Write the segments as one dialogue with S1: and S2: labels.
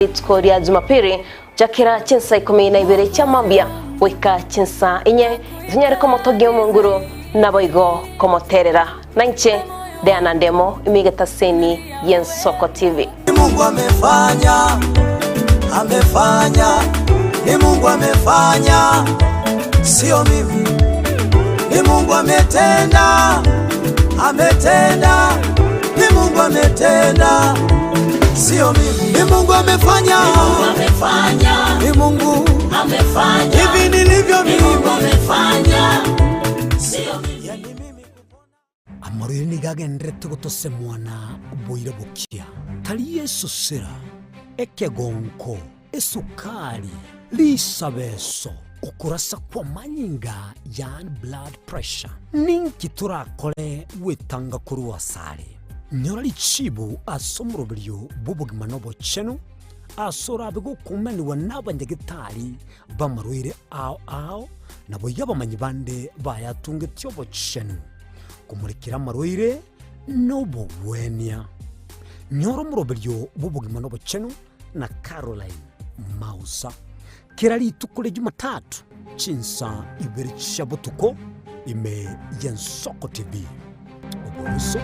S1: Rituko ria Jumapiri, gochakera chinsa ikomi na ibere chia mambia goika chinsa inye, tonyare komotogia Omonguru, naboigo komoterera. Nainche Diana Ndemo, ime egetaseni y'Ensoko TV.
S2: Ni Mungu amefanya, amefanya, ni Mungu amefanya, sio mimi. Ni Mungu ametenda, ametenda, ni Mungu ametenda, sio mimi. Ni Mungu amefanya, ni Mungu hivi nilivyo mimi. Yani mimi
S3: Amarwaire nigo agendererete gotosemwana boira bokia, tari esosera, ekegonko, esukari, risabeso, okorasa kw'amanyinga, yaani blood pressure. Ninki torakore gwetanga korwa asare? Nyora richibu ase omoroberio bw'obogima na obochenu, ase orabe gokumanigwa n'abanyagetari b'amarwaire ao ao, naboigo abamanyi bande bayatungetie obochenu, komorekera amarwaire na obogwenia. Nyora omoroberio bw'obogima na obochenu na Caroline Mausa, kera rituko ria Jumatatu chinsa ibere chia botuko ime y'Ensoko TV. Oboroso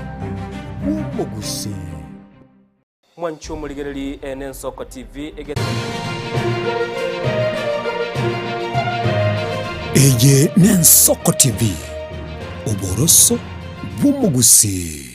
S3: bw'omogusii.
S4: Mwanche omorigereri eye n'Ensoko TV ege.
S3: Eye n'Ensoko TV, oboroso bw'omogusii.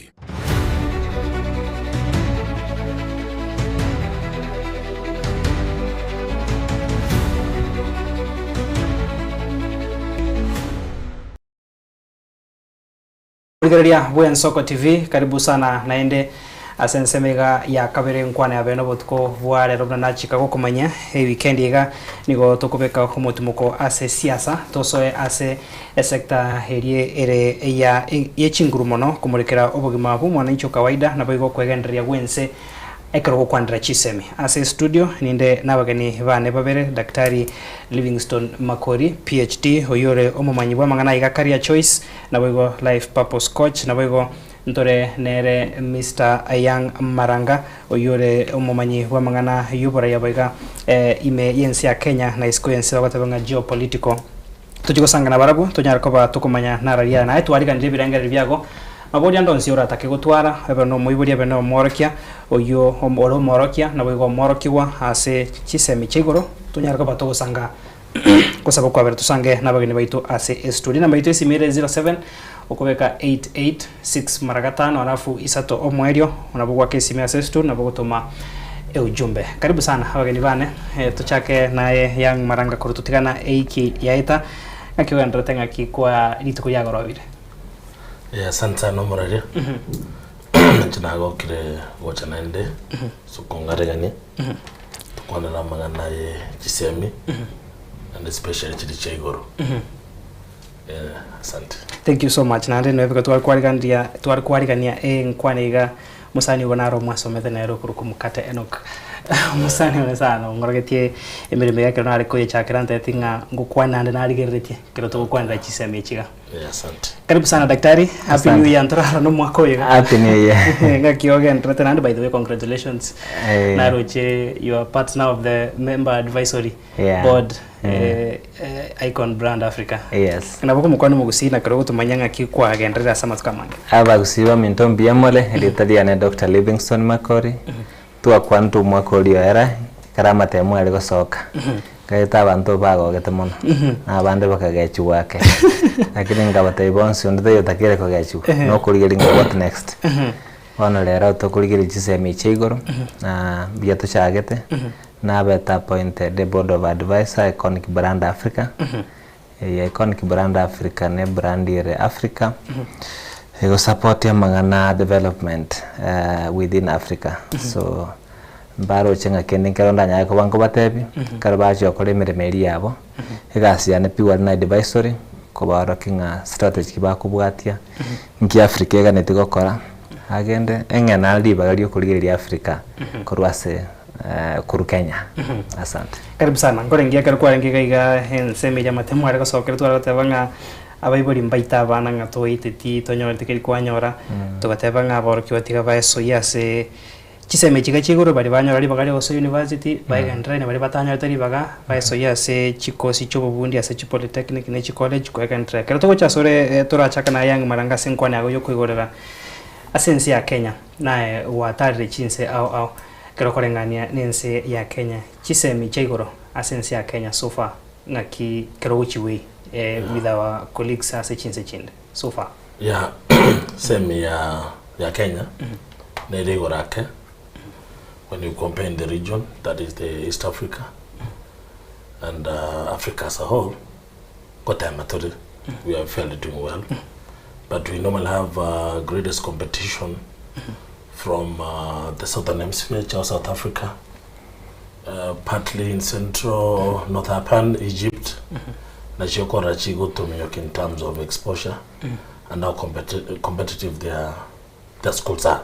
S5: Rigereria bw'Ensoko TV, karibu sana naende ase ensemo iga ya kabere nkwane abe nobotuko bwa rero buna nachika gokomanya ewikendi iga nigo tokobeka omotimoko ase siasa tosoe ase esector erie ere eya yechinguru mono komorekera obogima bw'omwananchi o kawaida naboigo okwegendereria gwense Ekero gokwanera chisemi ase estudio ninde nabageni bane babere, Daktari Livingstone Makori, PhD, oyio ore omomanyi bw'amang'ana aiga Career Choice, naboigo Life Purpose Coach, naboigo ntore nere Mister Young Maranga, oyio ore omomanyi bw'amang'ana y'oboraia boiga ime y'ense ya Kenya na isiko y'ense bagoteba ng'a geopolitical. Tochie gosanga nabarabwo, tonyare koba tokomanya nararia aya. Naye twariganirie ebirengererio biago, maborio ande onsi oratake gotwara, ebe nomoibori ebe nomworokia, oyio ore omworokia, naboigo omworokigwa ase chisemi chia igoro, tonyare koba togosanga gosaba kwabera tosange nabageni baito ase estudio. Enamba yaito esimi ere 07 okobeka 886 mara gatano alafu isato omoerio, nabo goaka esimi ase estudio nabo gotoma Eujumbe. Karibu sana abageni bane, tochake naye Young Maranga korwa totigana eiki yaeta, ng'aki ogendererete ng'aki kwa rituko riagorobire?
S6: Eh, asante sana omoraria. Inche nagokire gocha naende ase okongaregania tokwanere amang'ana ye chisemi naende especially chiria chia igoro. Eh, asante.
S5: Thank you so much naende noebeka tware kwariganiria tware kwarigania enkwana iga Mosani ogo naro mwasomete nere okorokwa Mokate Enock. Omosani one sana ong'orogetie emeremo eye ekero nare koyechakera ntebeti ng'a ngokwana ande narigereretie ekero togokwanera chisemi echi iga.
S6: Eh, asante.
S5: Karibu sana daktari, happy
S7: Asante.
S5: new year ntorarora na omwaka oyo iga.
S7: Happy New Year.
S5: Ng'aki ogendererete naende by the way congratulations.
S7: Eh.
S5: Naroche you are part now of the member advisory
S7: Yeah.
S5: board
S7: Eh.
S5: eh, Icon Brand Africa.
S7: Yes.
S5: Nabo komokwana omogusii na kero ogotomanya ng'aki kwagenderera ase amatuko amange.
S7: Abagusii baminto mbuya more, erieta riane Doctor Livingstone Makori, twakwanete omwaka oria oera, ekero amatemo are gosoka, nkaeta abanto bagogete mono, na abande bakagechigwa ake, lakini nkabatebia bonsi onde taiyo otakeire kogechigwa, nokorigereria ng'a what next. Bono rero tokorigereria chisemi echi chia igoro, na mbuya tochagete, Nabete appointed the board of advisor Iconic Brand Africa. Eye Iconic Brand Africa ne brand ere Africa egosupport amang'ana a development within Africa. So mbaroche ng'a kende nkero ndanyare koba nkobatebia ekero bachia gokora emeremo eria yabo, egasi yane purely na advisory kobaorokia ng'a strategy ki bakobwatia, nki Africa eganetie gokora, agende eng'e nare ribaga riokorigereria Africa korwa ase korwa Kenya. Asante.
S5: Karibu sana. Nkorenge ekero kwarenge iga iga ensemo eria amatemo are gosokera tware goteba ng'a abaibori mbaite abana ng'a toiteti tonyoreti keri kwanyora, togateba ng'a aborokigwa tiga baesoyie ase. Chisemi echi iga chigoro baria banyora ribaga ria gosoa university baegenderere na baria batanyorete ribaga baesoyie ase chikosi chiobobundi ase chipolytechnic ne chicollege koegenderera. Ekero togocha asore torachake naye Young Maranga ase enkwana yago yokoigorera ase ense ya Kenya naye gwatarire chinse ao ao ekero okoreng'ania na ense ya Kenya chisemi chia igoro ase ense ya Kenya so far ng'aki ekero ogochiwei with our colleagues ase chinse chinde so far?
S6: Ya semi ya ya Kenya nere igoro ake when you compare in the region that is the East Africa and uh, Africa as a whole gotema tore we are fairly doing well but we normally have uh, greatest competition from uh, the southern hemisphere cha South Africa uh, partly in central north Japan Egypt nachio kora chigotumiyoka in terms of exposure and how competi competitive their, their schools are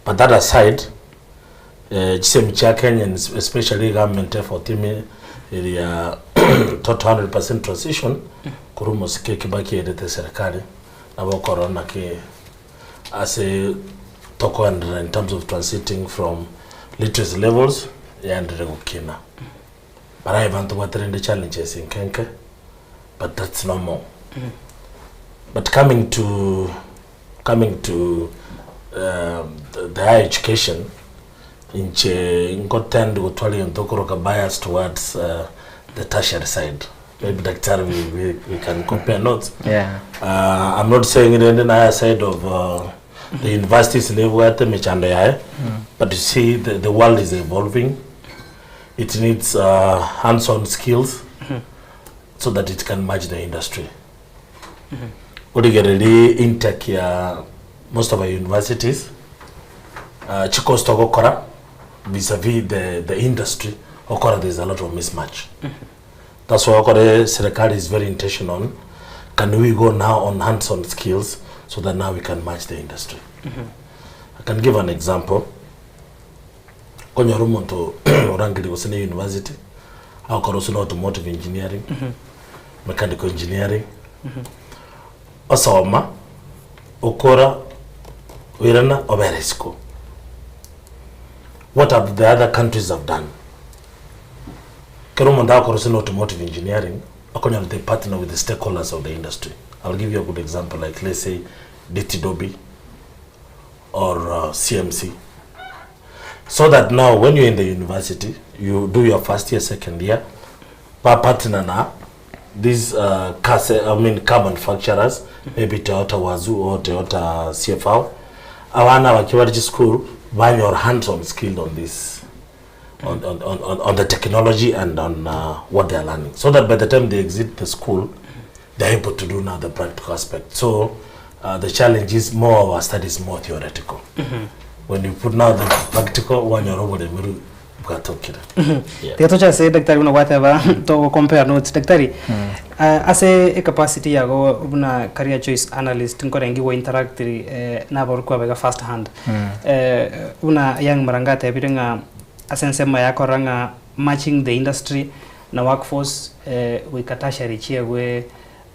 S6: but that aside eh, chisemi chia Kenya and especially government effort ime area total 100% transition korwa omosike Kibaki erete serikali nabo okorora naki ase tokoenderera in terms of transiting from literacy levels yaenderere gokina. But aye banto bwate rende challenges nke nke but that's normal. But coming to coming to um, the, the higher education inche nkotend gotwara egento okoroka bias towards uh, the tertiary side maybe daktari we, we, we can compare notes
S7: Yeah.
S6: Uh, I'm not saying rende na higher side of uh, the universities nebwate emechando yaye but you see the, the world is evolving it needs uh, hands-on skills so that it can match the industry origererie intake ya most of our universities uh, chicourse togokora vis-a-vis the, the industry okora there's a lot of mismatch That's why okore serikali is very intentional on can we go now on hands-on skills so that now we can match the industry. I can give an example. Konyora omonto orangeri gose ne university agokora gose na automotive engineering, mechanical engineering, osoma okora oirana obera isiko. What have the other countries have done? Kera omonto agokora ase automotive engineering, okonyora they partner with the stakeholders of the industry. I'll give you a good example like let's say DT Dobie or uh, CMC. So that now when you're in the university, you do your first year, second year, pa partner na these uh, car, I mean car manufacturers, maybe Toyota Wazoo or Toyota CFR. Abana bakiba bari school banyora hands-on skill on this on, on, on, on, on the technology and on uh, what they are learning so that by the time they exit the school they're able to do now the practical aspect so uh, the challenge is more of our studies more theoretical when you put now the practical wanyora oboremeri bwatokire Yeah.
S5: Tiga toche ase daktari buna gwateba togo compare notes daktari uh, ase ecapacity yago buna career choice analyst nkorengi gwa interact eh, naborokwa bega first hand eh, buna Young Maranga atebire ng'a ase ensemo yakorora ng'a matching the industry na workforce eh, goika tertiary chiegwe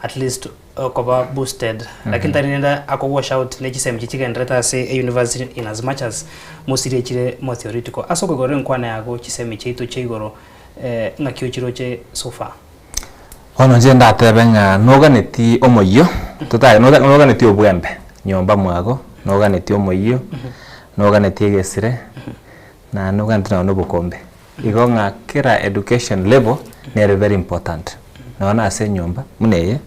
S5: at least okoba boosted lakini tari rende ako wash out ne chisemi chigenderete ase e university in as much as mosirie chire more theoretical ase okoigorera enkwana yago chisemi chiaito chia igoro eh, ng'aki ochiroche so far.
S7: Bono inche ndatebe ng'a noganeti omoyio, totare noga noganeti obwembe nyomba mwago, noganeti omoyio, noganeti egesire, na noganeti nonye na obokombe. Igo ng'a kera education level nere very important. Nonye na ase enyomba buna eye,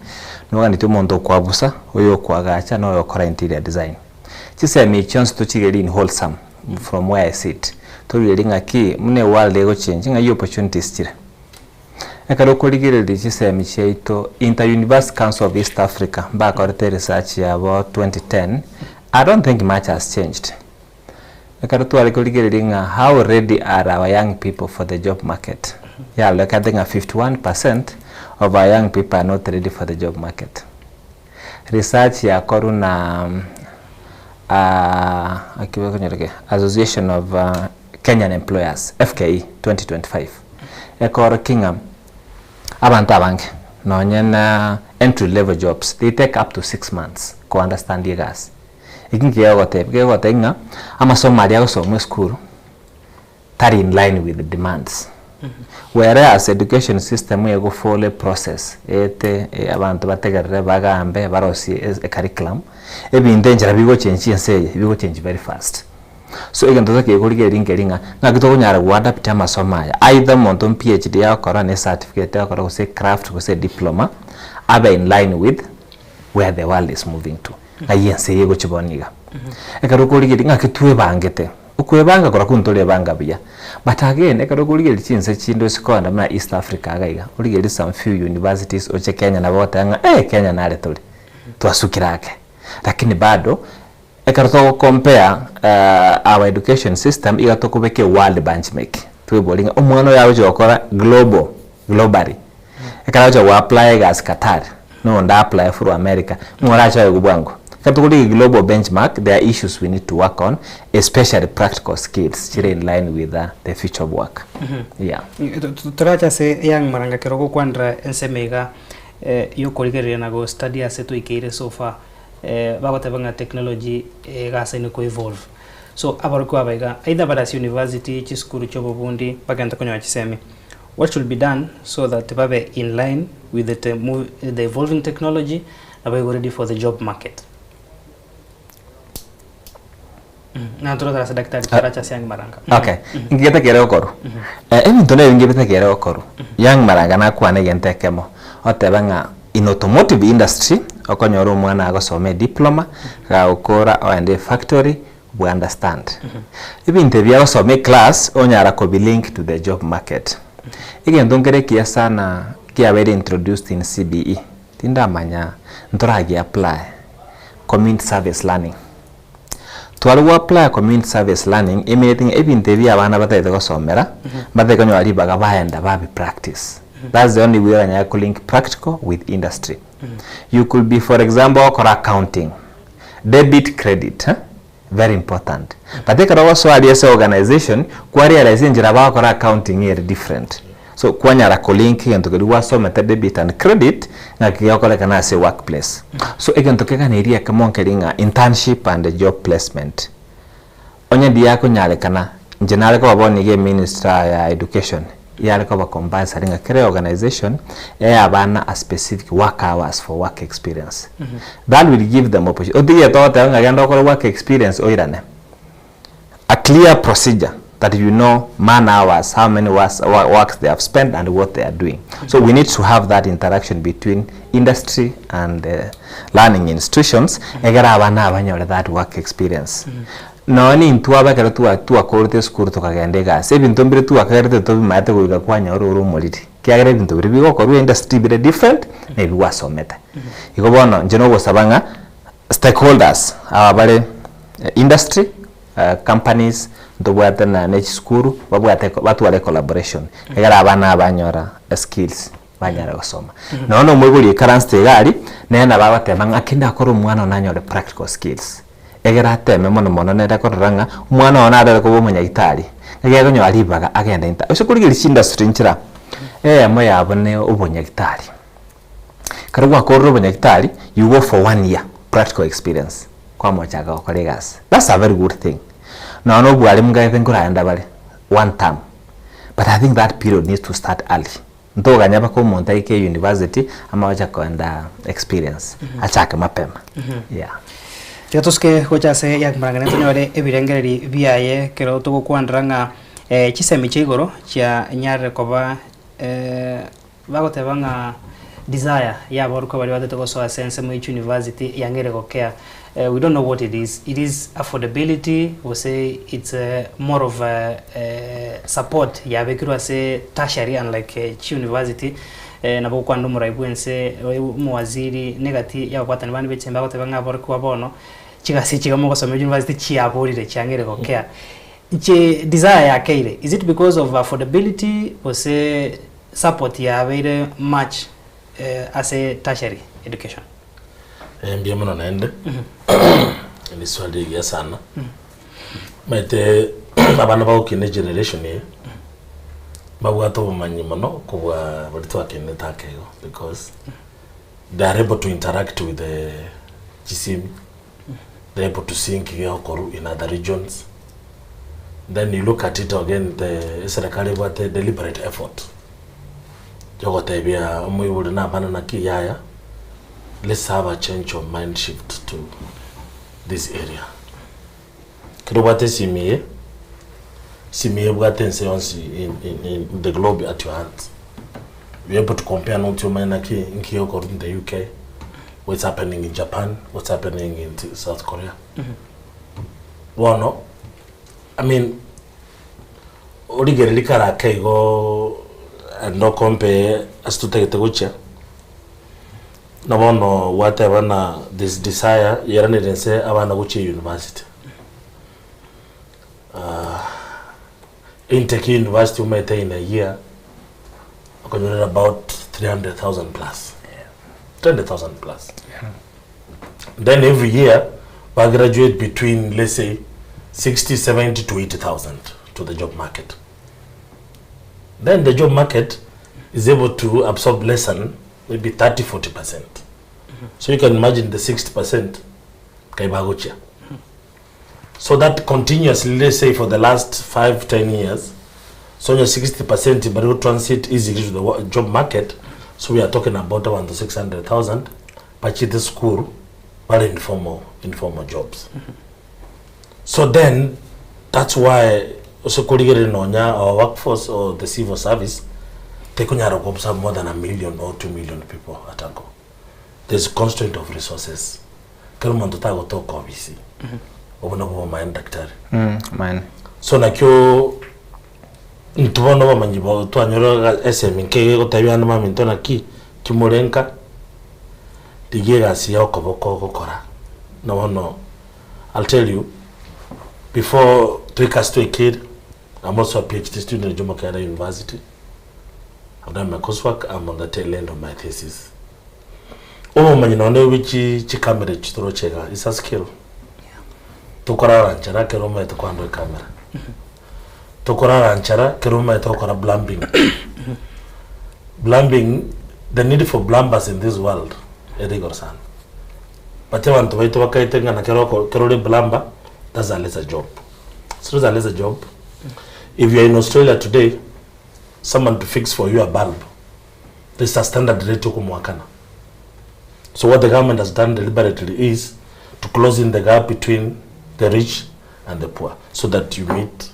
S7: noganeti omonto okwabusa, oyo okoagacha, na oyo okora interior design. Chisemi echi chionsi tochigerie in wholesome from where I sit, torigerie ng'aki buna eworld egochange ng'ai opportunities chire. Ekero okorigereria chisemi chiaito, Inter University Council of East Africa mbakorete eresearch yabo 2010, I don't think much has changed. Ekero tware korigereria ng'a how ready are our young people for the job market, yarorekete ng'a 51 percent of our young people are not ready for the job market. Research yakorwa na Association of Kenyan Employers, FKE, 2025, ekorokia ng'a abanto abange nonye na entry level jobs they take up to 6 months ko understand egasi. Eki nki kegotebia? Kegotebia ng'a amasomo aria agosomwa esukuru tari in line with the demands. Whereas education system ego follow a process ete abanto bategerere bagambe barosie e curriculum, ebinto enchera bigochenchia ense eye bigochenji very fast. So egento gose kegorigereria nkeri ng'a ng'aki tokonyara go adapt amasomo aya either omonto PhD agokora na ecertificate agokora gose ecraft gose ediploma abe in line with where the world is moving to ng'ai ense eye egochia bono iga. Ekero okorigereria ng'aki twebangete, okwebanga korokwo ntorebanga buya but again ekero okorigereria chinse chinde ase kogenda buna East Africa iga iga origererie some few universities oche Kenya nabo ogoteba ng'a eh Kenya nare tore twasukire ake lakini bado Ekero togo compare our education system iga tokobeka e world benchmark tweborie ng'a omwana oyo agochia gokora global globally ekero agochia go apply egasi Qatar na onde a apply through America ng'o orache aegwe bwango. Ekero tokorigia global benchmark there are issues we need to work on especially practical skills chire in line with the future of work yeah.
S5: Torache ase Young Maranga ekero ogokwanera ensemo iga yokorigereria na go study ase toikeire so far. Bagoteba ng'a technology egasaine ko evolve. So abarokigwa aba iga either bare ase university, chisukuru chia obobundi bagente konyora chisemi. What should be done so that babe in line with the the evolving technology na babe ready for the job market? Ng'a torotare ase daktari torache ase Young Maranga.
S7: Okay, inki getakere gokorwa? Ebinto na ebinge bitakere gokorwa. Young Maranga nakwane egento ekemo, otebe ng'a in automotive industry, okonyora omwana agosoma ediploma, gagokora oende efactory, bwa understand. Ebinto ebi agosoma eclass, onyara kobi link to the job market. Egento nkere ekiya sana kiabeire introduced in CBE, tindamanya ntoragi apply, community service learning. Tware go apply community service learning emenyete ng'a ebinto ebi abana batagete gosomera, mbatagete konyora ribaga baenda babi practice. That's the only way oranyare ko link practical with industry. You could be for example ogokora accounting, debit credit eh, very important. But ekero ogosoa aria ase organization, kwa realize enchera bagokora accounting ere different. So kwanyara ko link egento keria gwasomete debit and credit ng'aki gegokorekana ase workplace. So egento keganeiri ekemo nkeri ng'a internship and job placement. Onye ndiakonyarekana, inche nare koba bono iga eminister ya education, yare koba compulsory ng'a kera eorganization eye abana a specific work hours for work experience. That will give them opportunity. Otige togoteba ng'a genda okore work experience oirane. A clear procedure that you know man hours, how many works, works they have spent and what they are doing. So we need to have that interaction between industry and uh, learning institutions egere abana abanyore that work experience. Nonya nintwe aba ekero twa twakorete esukuru tokagenda egasi, ebinto mbire twakagerete tobimaete goika kwanyora ore omoriri, kiagera ebinto biria bigokorwa industry bire different na ebi gwasomete. Igo bono inche nogosaba ng'a stakeholders aba bare industry, companies, ntobwate na ne chisukuru, babwate batware ecollaboration, egere abana aba banyora eskills banyare gosoma. Nonya na omoibori oikaransete iga aria, nere nabo agoteba ng'a ki ndakore omwana one anyore practical skills, egere ateme mono mono nere korora ng'a omwana one narare koba omonyagitari, ng'aki akonyora ribaga agende inter ase korigereria chiindustry nchire aa, eyemo yabo ne obonyagitari. Ekero gwakorire obonyagitari, you go for one year practical experience, kwamochaka gokora egasi. That's a very good thing. Nonya na obwarimu nkaete nkoragenda bare one term, but I think that period needs to start early. Ntoganya mpaka omonto aike university amanye gocha koenda experience, achake mapema, yeah.
S5: Tiga tosuke gocha ase Young Murang'a tonyore ebirengereri biaye ekero togokwanera ng'a chisemi chia igoro chianyarire koba Bagoteba ng'a desire y'aborokigwa baria batete gosoa ase ensemo ye chiuniversity yang'eire gokea. We don't know what it is. It is affordability gose it's more of support yabekirwe ase tertiary unlike chiuniversity nabo gokwanera omorai bwense omowaziri negati y'ababwatani bande be chimbe bagoteba ng'a aborokigwa bono chigasi echi iga mogosoma university chiaborire chiang'eire gokea. Inche desire yakeire is it because of affordability gose Support yabeire much ase tertiary education.
S6: Mbuya mono naende, riswali rigiya sana. Omanyete abana bagokina egeneration eye, babwate obomanyi mono kobua baria twakinete ake igo because they are able to interact with the chisimi. They're able to see nki gegokorwa in other regions. Then you look at it again the eserekari ebwate deliberate effort yogotebia omoibori na abana naki yaya let's have a change of mind shift to this area. Ekero obwate esimi eye, esimi eye ebwate ense yonsi in in in the globe at your hands. You're able to compare notes omanye naki nki gegokorwa in the UK, what's happening in Japan, what's happening in South Korea. Bono, I mean, origereria kare ake igo and okompare ase totagete gochia, na bono gwateba ng'a this desire yeranire nse abana gochia university. Intake ya university omanyete in a year, okonyorera about 300,000 plus, 300,000 plus. Then every year ba graduate between let's say 60, 70 to 80,000 to the job market. Then the job market is able to absorb less than maybe 30, 40%. So you can imagine the 60% kai bagochia. So that continuously, let's say for the last 5, 10 years, so onye 60% bari go transit easily to the job market, so we are talking about abanto 600,000 bachete school bare informal, informal jobs. So then that's why ose korigereria nonya our workforce or the civil service tekonyara ko absorb more than a million or 2 million people at a go. There's constraint of resources. Kera omonto tagotoka obisi. Obwo nabwo obomaene daktari.
S7: Maene.
S6: So nakio intwe bono obomanyi bo twanyora esemi nke iga egotebia abana baminto naki kimore nka rigia egasi ya okoboko ogokora. Na bono I'll tell you before toike ase toikeire, I'm also a PhD student at Jomo Kenyatta University. I've done my coursework, I'm on the tail end of my thesis. Obomanyi nonye bwe chi chicamera echi toroche iga, it's a skill. Tokorara nchara ekero omanyete kohandle ecamera. Tokorara nchara ekero omanyete gokora plumbing. Plumbing, the need for plumbers in this world ere igoro sana. But abanto baito bakaete ng'a na kero oko kero ore plumber, that's a lesser job. It's not a lesser job. If you are in Australia today, someone to fix for you a bulb, there's a standard rate okomoakana. So what the government has done deliberately is to close in the gap between the rich and the poor so that you meet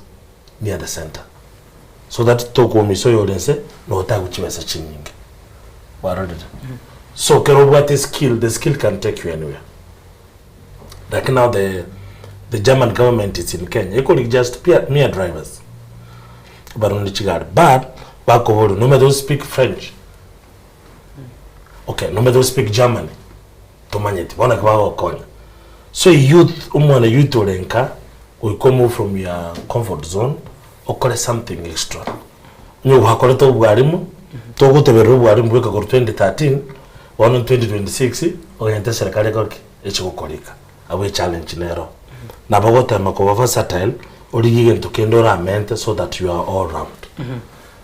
S6: near the center. So that tokoumisa oyore nse na otagu chibesa chinyinge. Kwarorire? So kero obwate skill, the skill can take you anywhere. Like now the German government is in Kenya, ekori just mere drivers. Barundi chigari. But bakoboria nomanyete go speak French. Okay, nomanyete go speak Germany. Tomanyeti. Bono naki bagokonya. So youth, omwana youth ore nka, goika move from your comfort zone, okore something extra. Onye gwakorete obwarimu, togoteberera obwarimu bweka korwa 2013, bono 2026, ogente eserekari ekore ki? Eche gokorika. Abwo echallenge nero. Nabo ogotema koba versatile, origie egento kende oramente so that you are all round.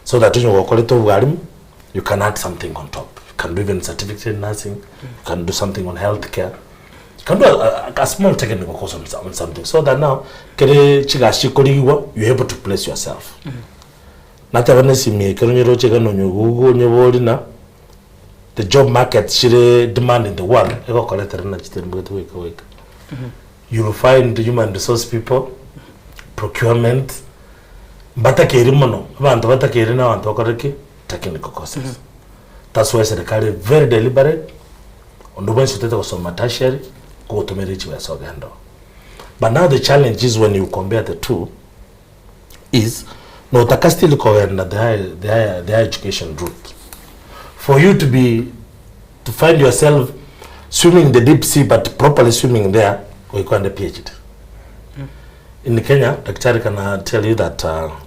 S6: So that onye gokorete obwarimu, you can add something on top. You can do even certificate in nursing, you can do something on healthcare. You can do a small technical course on something so that now kere chigasi chikorigigwa you're able to place yourself. Nateba na esimi ekero nyeroche iga nonye Google nyebori na the job market chire demand in the world egokoretera na chitembwete goika goika. You'll find human resource people, procurement, mbatakeri mono, abanto batakeri na abanto bakore ki? Technical courses. That's why serikali very deliberate, onde bwensi otete gosoma tertiary, kogotumera chibesa ogenda oo. But now the challenge is when you compare the two, is notaka still kogenda the higher education route. For you to be to find yourself swimming in the deep sea but properly swimming there, goika ogende PhD. In Kenya, daktari can tell you that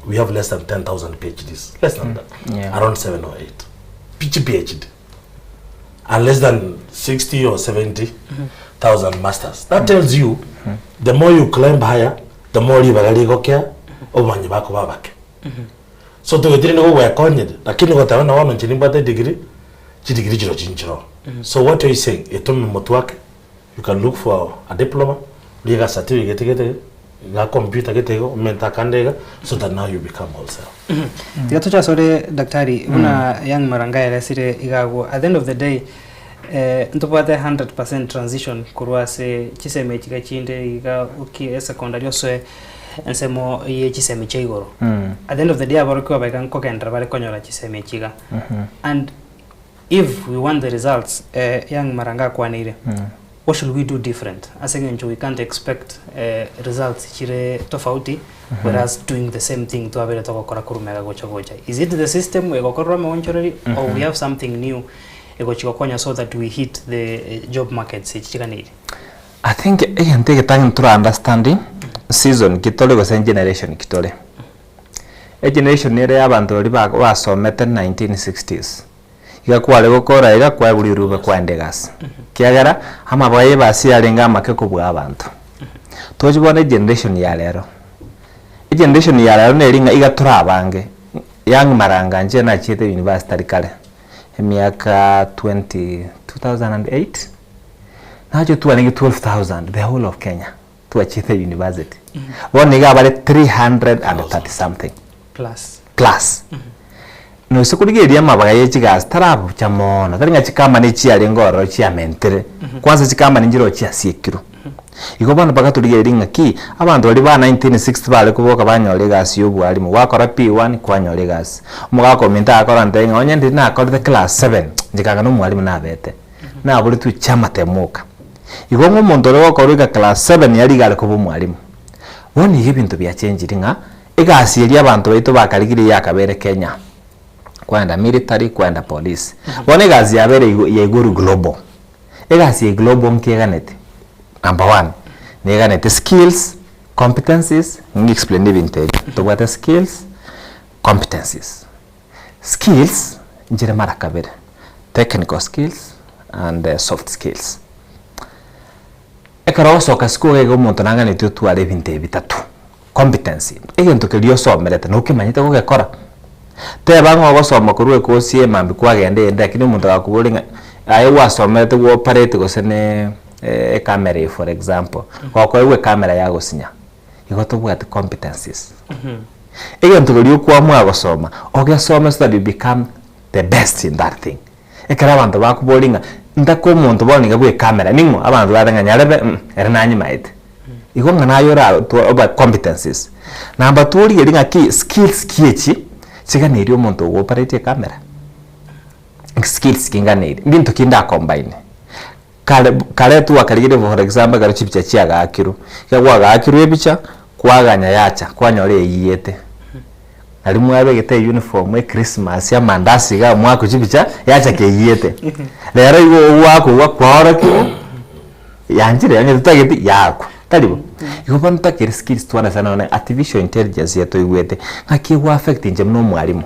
S6: we have less than 10,000 PhDs, less than that, around 7 or 8. PhD. And less than 60 or 70,000 masters. That tells you the more you climb higher, the more ribaga rigokea, obomanyi bako babake. So togetire nigo gwekonyire, lakini goteba na bono inche nimbwate degree, chidegree chiro chinchiro. So what are you saying? Etome motwe ake, you can look for a diploma, Riga certificate gete iga computer gete iga omente akande iga so that now you become wholesale.
S5: Tiga toche asore daktari buna young Maranga aeresire iga agwo at the end of the day eh, ntobwate 100% transition korwa ase chisemi echi iga chinde iga okie esecondary osoe ensemo ye chisemi chia igoro. At the end of the day aborokigwa aba iga nkogenderera bare konyora chisemi echi iga and If we want the results young Maranga akwaneire, what should we do different? Ase eng'encho we can't expect results chire tofauti whereas doing the same thing twabeire togokora korwa mega gocha gocha. Is it the system egokorerwa amaonchoreri or we have something new egochi gokonya so that we hit the job markets echi chiganeiri?
S7: I think egento egetang'ani tora understand season ki tore gose generation ki tore. Egeneration ere ya abanto baria ba basomete 1960s, iga kware gokora iga kwaegwa rirube kwaenda egasi, kiagera amaboa ya ebasi yarenge amake kobua abanto. Tochi bono egeneration ya rero, egeneration ya rero neri ng'a iga tore abange, young maranga inche nachiete university tari kare, emiaka twenty, 2008, nache twarenge 12,000 the whole of Kenya. Twachete university bono iga abare 330 something
S5: Plus.
S7: plus nose korigereria amabaga ye chigasi tarabucha mono tari ng'a chikambani chiarenge ororo chiamentere kwanza chikambani nchiroo chiasiekirwe igo bono mpaka torigererie ng'aki abanto baria ba 1960 bare koboka banyora egasi ya obwarimu gwakora P1 kwanyora egasi omogaka ominto agakora antebia ng'a onye ndiri nakorete class 7 inche kanga na omwarimu nabete naboretwe chiamatemo oka. Igo ng'a omonto oria ogokorwa goika class seven aria iga are koba omwalimu. Bono iga ebinto biachenchiri ng'a egasi eria abanto baito bakarigirie yakabeire Kenya, kwaenda military, kwaenda police. Bono egasi yabeire igo yaigorwe global. Egasi eye global nkeganeti, number one, neganeti skills, competencies, ng'i explain ebinto ebi, tobwate skills, competencies. Skills nchire mara kabere, technical skills and soft skills. Ekero ogosoka siko iga iga omonto nang'aneti otware ebinto ebi bitato, competency, egento keria osomerete nokemanyete gogekora. Teba ng'a ogosoma korwa ekosi eye mambia kwagenda eyende lakini omonto agakoboria ng'a aye gwasomerete gwa operate gose ne ecamera eye for example, gokoegwa ecamera yagosinya, igo tobwati competencies. Egento keria okwamua gosoma, ogesome so that you become the best in that thing. Ekero abanto bakoboria ng'a ntake omonto bono niga bwe ecamera ning'o? Abanto barore ng'a nyarebe mm ere nanyimaete. Igo ng'a naye ora obe competencies. Number two origererie ng'aki skills ki echi chiganeiri omonto ogo operate ecamera? Skills ki nganeiri? Mbinto ki nda combine? Kare kare twakarigereria for example ekero chibicha chiagaakirwe, ekero kwagaakirwe ebicha, kwaganya yacha, kwanyora eyiyete. Nario mwabegete euniform echristmas amandasi igaa mwakwa chibicha, yacha keyiyete. Rero igo ogwakogwa kwaorokiwa, yanchire onye totageti yakwa, tari bo? Igo bono totakeri skills twana sana nonye artificial intelligence iga toigwete, ng'aki ego affect inche buna omwalimu.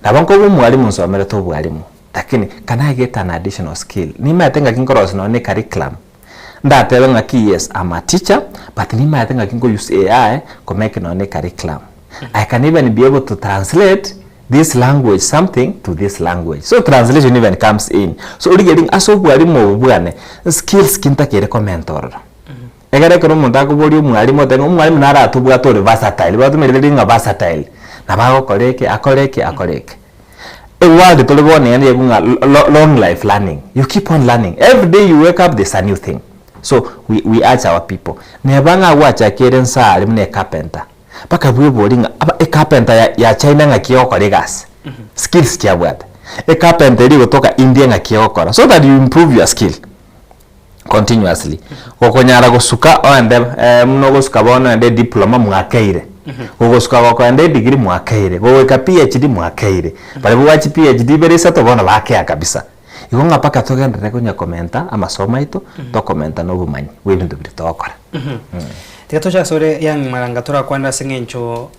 S7: Nabo nkoba omwalimu nsomerete obwalimu. Lakini can I get an additional skill? Nimaete ng'aki nkorosia nonya ne curriculum, ndatebe ng'aki yes am a teacher but nimaete ng'aki nko use AI ko make nonya ne curriculum. I can even be able to translate this language something to this language. So translation even comes in. So origereria ng'a ase obwalimu obo bwane, skills ki ntakeire komenta ororo. Ekero ekero omonto akoboria omwalimu otebe ng'a omwalimu naro atobwate ore versatile, batomerete ng'a versatile, nabo agokora eke, akore eke, akore eke. Eworld tore bono iga nigo ng'a long life learning, you keep on learning, every day you wake up there's a new thing. So we we urge our people, neba ng'a gwachakire nsa aria buna ecarpenter, mpaka bwebori ng'a aba ecarpenter ya ya China ng'aki egokora egasi, skills ki abwate, ecarpenter eria egotoka India ng'aki egokora, so that you improve your skill continuously. Gokonyara gosuka oende buna ogosuka bono oende ediploma mwakeire, gogosuka gokoenda edegree mwakeire, gogoika PhD mwakeire, barabwo gwachi PhD ibere isato bono bakea kabisa. Igo ng'a mpaka togenderere konya komenta amasomo aito, tokomenta na obomanyi bwa ebinto biria togokora.
S5: Tiga toche asore young maranga torakwanere ase eng'encho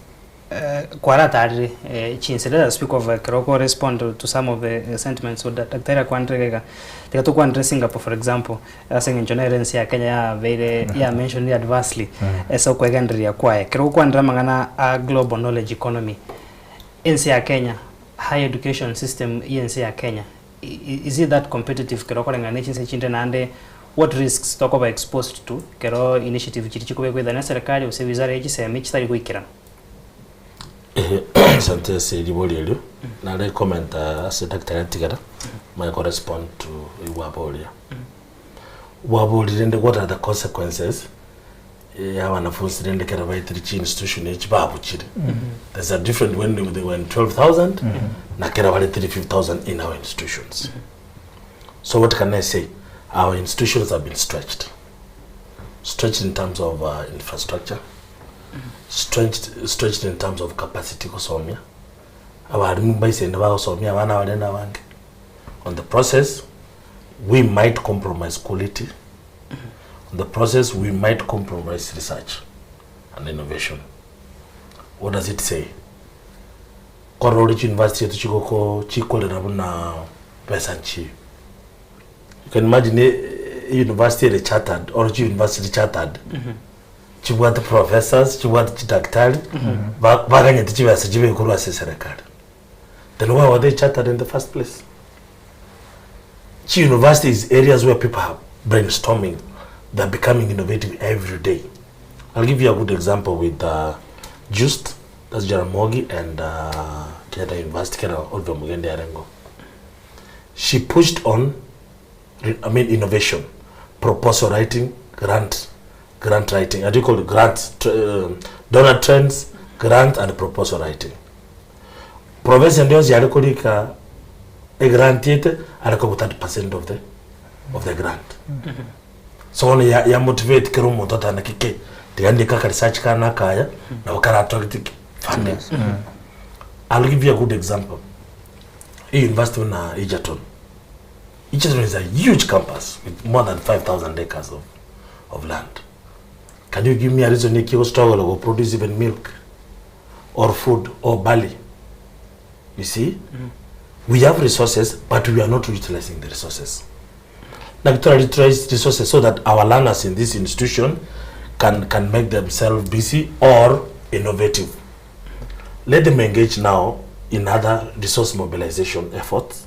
S5: Kwaratarire chinse, let us speak of ekero oko respond to some of the sentiments o daktari akwanire iga iga, tiga tokwanere Singapore for example, ase eng'encho nere ense ya Kenya yabeire ya mentioned adversely ase okwegendereria kwaye. Ekero ogokwanera amang'ana a global knowledge economy, ense ya Kenya, high education system ya ense ya Kenya, is it that competitive ekero okoreng'ana ne chinse chinde naende. What risks tokoba exposed to ekero initiative chiria chikobekwa either ne eserekari gose wizara ya chisemi chitari goikerana?
S6: Asante ase ribori erio, nare commenta ase daktari atigera, manye ko respond to ebwaboria. Bwaboria rende what are the consequences ya abanafunsi rende ekero baetire chi institution echi babuchire. There's a different when they were in 12,000 na kero bare 35,000 in our institutions. So what can I say? Our institutions have been stretched. Stretched in terms of uh, infrastructure, stretched, stretched in terms of capacity gosomia. Abarimu mbaisende bagosomia abana bare na abange. On the process, we might compromise quality. On the process, we might compromise research and innovation. What does it say? Korora ore chiuniversity chiaito chigoko chikorera buna besa nchiyo. You can imagine e university ere chartered or chiuniversity chartered chibwate professors chibwate chidaktari ba- baganyete chibesa chibe korwa ase eserekari. Then why were they chartered in the first place? Chiuniversity is areas where people are brainstorming, they're becoming innovative every day. I'll give you a good example with uh, Just, that's Jaramogi and uh, Kenyatta University, Kera Oliver Mugende Arengo. She pushed on, I mean, innovation, proposal writing, grant, grant writing. I do call it grant, donor trends, grant and proposal writing. Professor ende yonsi yare korika egrant ete are koba 30% of the of the grant. So bono ya ya motivate kera omonto otandeke ki tiga ndike aka research kane akaya nabo kara attract ki funding. I'll give you a good example. E university buna Egerton. Egerton is a huge campus with more than 5,000 acres of, of land. Can you give me a reason eki struggle go produce even milk or food or barley? You see? We have resources, but we are not utilizing the resources. Naki tora utilize resources so that our learners in this institution can, can make themselves busy or innovative. Let them engage now in other resource mobilization efforts,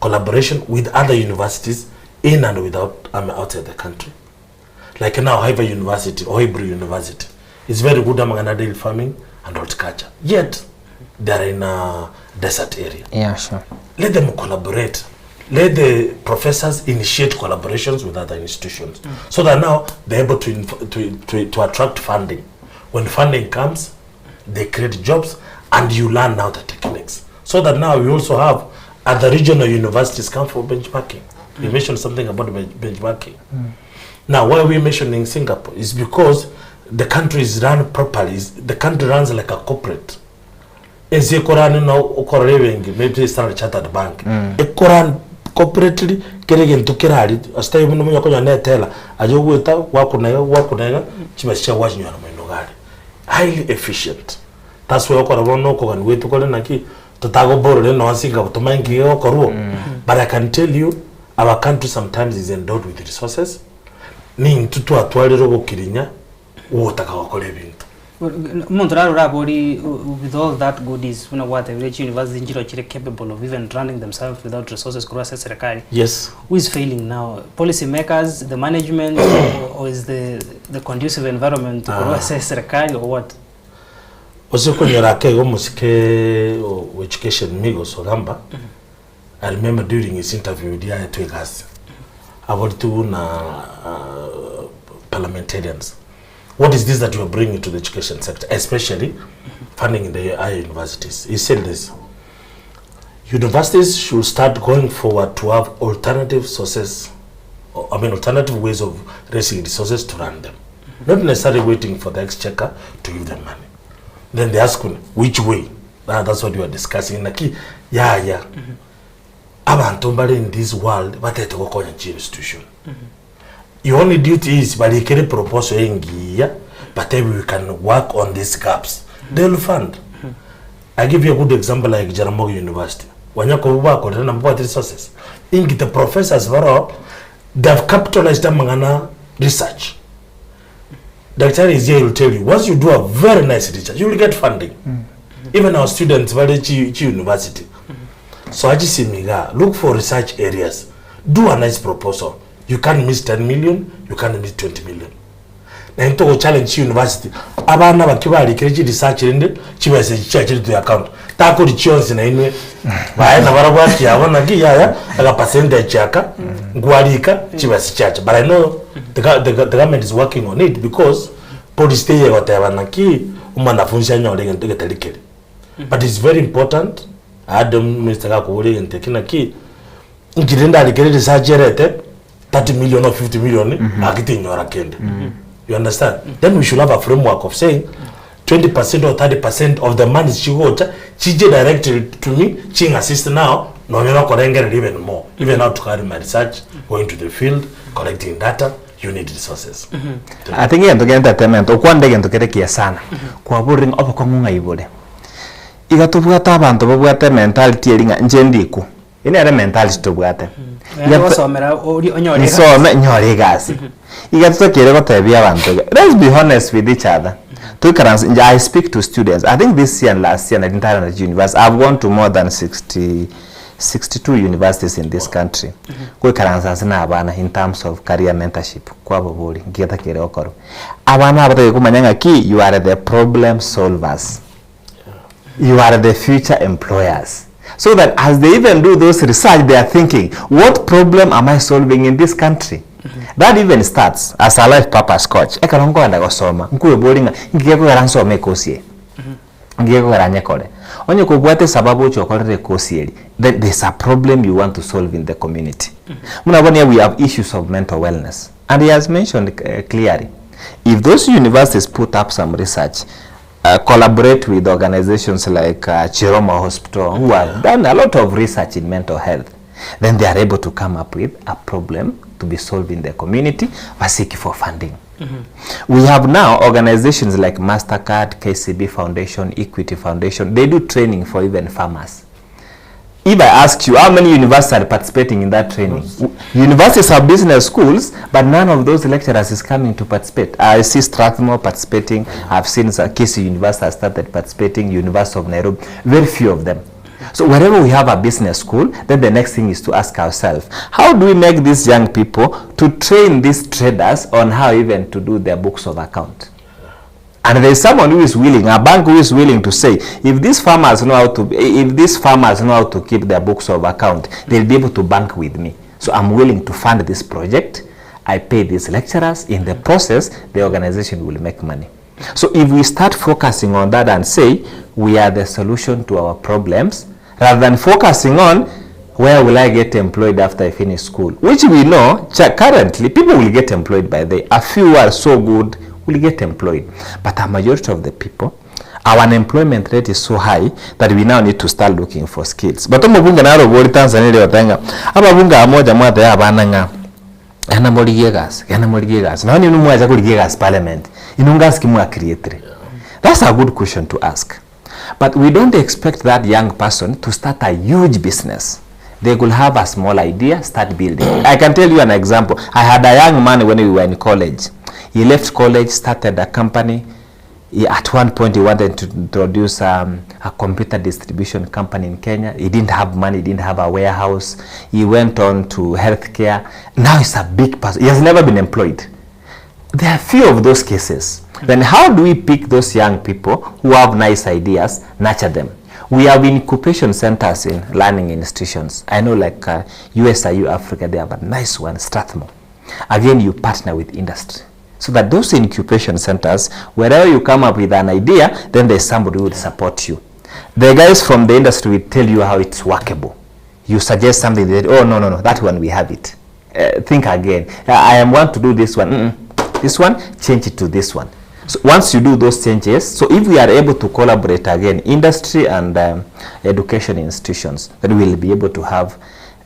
S6: collaboration with other universities in and without, I mean, outside the country. Like now, Haifa University or Hebrew University is very good among dairy farming and horticulture. Yet, they are in a desert area.
S7: Yeah, sure.
S6: Let them collaborate. Let the professors initiate collaborations with other institutions so that now they're able to, to, to, to attract funding. When funding comes, they create jobs and you learn now the techniques. So that now we also have other regional universities come for benchmarking. You mentioned something about benchmarking. Now, why are we mentioning Singapore? Is because the country is run properly. Is the country runs like a corporate. Ense ekorani no okorora ebenki maybe Standard Chartered Bank. Ekoran corporately kere egento kerari ase tari buna omonye okonyora na etela aye ogweta gwakuna iga gwakuna iga chibesa chiago gwachinyora moino iga aria. Highly efficient. That's why okora bono okogani gwaito kore naki totagoborore nonye Singapore tomanye nki gegokorwa but I can tell you our country sometimes is endowed with resources nintwe twatwarire ogokirinya ogotaka gokora ebinto.
S5: Omonto narore abori with all that goodies buna gwatebire chiuniversity nchiro chire capable of even running themselves without resources korwa ase eserekari.
S6: Yes.
S5: Who is failing now? Policy makers, the management or, or is the, the conducive environment korwa ase eserekari or what?
S6: Ase okonyora ake igo omosike o education Migos Ogamba, I remember during his interview riria aetwe egasi, aboreti buna parliamentarians, what is this that you are bringing to the education sector, especially funding in the higher universities? He said this, universities should start going forward to have alternative sources, or, I mean alternative ways of raising resources to run them. Not necessarily waiting for the exchequer to give them money. Then they ask which way? Ah, that's what you are discussing. Naki, yaya, abanto mbare in this world batete gokonya chi institution. Your only duty is barikere proposal engiya, but then we can work on these gaps. They'll fund. I give you a good example like Jaramogi University. Wanyako bakorera na mbwate resources. Ingi the professors baro they have capitalized amang'ana research. Daktari is here, he will tell you, once you do a very nice research, you will get funding. Even our students bare chi, chi university. So achisimi iga, look for research areas, do a nice proposal, You can't miss 10 million, you can't miss 20 million. Naende togo challenge chi university, abana abake barikire chi research rende chibesa echi chiachire to account, takori chionsi nainwe baye nabarabwo haki yabo naki yaya ega percentage aka nkwarika chibesa chiacha. But I know the gov- the the government is working on it because policy teiyo egoteba naki omwanafunsi anyore egento egetari keria. But it's very important, ade minister gakoboria egento eki naki, Inki rende arikere research erete 30 million or 50 million gaki tinyora kende. You understand? Then we should have a framework of saying 20% or 30% of the money chigocha chije directly to me ching assist now nonye nokorengereria even more even how to carry my research going to the field collecting data you need resources.
S7: I think egento kia entertainment okwanire egento kere kiya sana kwaborire ng'a obokong'u ng'ai bore. Iga tobwate abanto babwate ementality eria ng'a inche ndikwo. Eye nere mentality tobwate.
S5: Naende
S7: Iga to-
S5: gosomera oria onyore egasi.
S7: Nsome nyore egasi. Iga totakeire gotebia abanto iga, let's be honest with each other. Toikaranse inche I speak to students, I think this year and last year nari ntare na university, I've gone to more than 60, 62 universities in this country. Goikaransa ase na abana in terms of career mentorship, kwababoria nki getakeire gokorwa. Abana aba batagete komanya ng'aki you are the problem solvers. You are the future employers. So that as they even do those research, they are thinking, what problem am I solving in this country? That even starts as a life purpose coach. Ekero nkoenda gosoma, nkweboria ng'a inki gekogera nsome ekosi eye? Inki gekogera nyekore? Onye kobwate esababu oche okorere ekosi eri, then there's a problem you want to solve in the community. Buna bono we have issues of mental wellness. And he has mentioned clearly, if those universities put up some research, collaborate with organizations like Chiromo Hospital who have done a lot of research in mental health, then they are able to come up with a problem to be solved in the community, ba seek for funding. We have now organizations like Mastercard, KCB Foundation, Equity Foundation, they do training for even farmers. If I ask you how many universities are participating in that training, universities have business schools, but none of those lecturers is coming to participate. I see Strathmore participating, I've seen Kisii University has started participating, University of Nairobi, very few of them. So wherever we have a business school, then the next thing is to ask ourselves, how do we make these young people to train these traders on how even to do their books of account? And there is someone who is willing, a bank who is willing to say, if these farmers know how to, if these farmers know how to keep their books of account, they'll be able to bank with me. So I'm willing to fund this project. I pay these lecturers. In the process, the organization will make money. So if we start focusing on that and say, we are the solution to our problems, rather than focusing on where will I get employed after I finish school, which we know currently people will get employed by the, a few are so good will get employed, but a majority of the people, our unemployment rate is so high that we now need to start looking for skills. But omobunge naro obori Tanzania ere goteba ng'a ababunge aba moja mwatebia abana ng'a genda morigie egasi, genda morigie egasi, nonye inwe mwacha korigia egasi parliament, inwe ngasi ki mwa creatire? That's a good question to ask. But we don't expect that young person to start a huge business. They could have a small idea, start building. I can tell you an example. I had a young man when we were in college. He left college, started a company. He, at one point, he wanted to introduce a computer distribution company in Kenya. He didn't have money, he didn't have a warehouse. He went on to healthcare. Now he's a big person. He has never been employed. There are few of those cases. Then how do we pick those young people who have nice ideas, nurture them? We have incubation centers in learning institutions. I know like USIU Africa, they have a nice one, Strathmore. Again, you partner with industry. So that those incubation centers, wherever you come up with an idea, then there's somebody who will support you. The guys from the industry will tell you how it's workable. You suggest something, they say, oh, no, no, no, that one we have it. Think again. I am want to do this one. Mm-mm. This one, change it to this one. So once you do those changes, so if we are able to collaborate again, industry and education institutions, then we will be able to have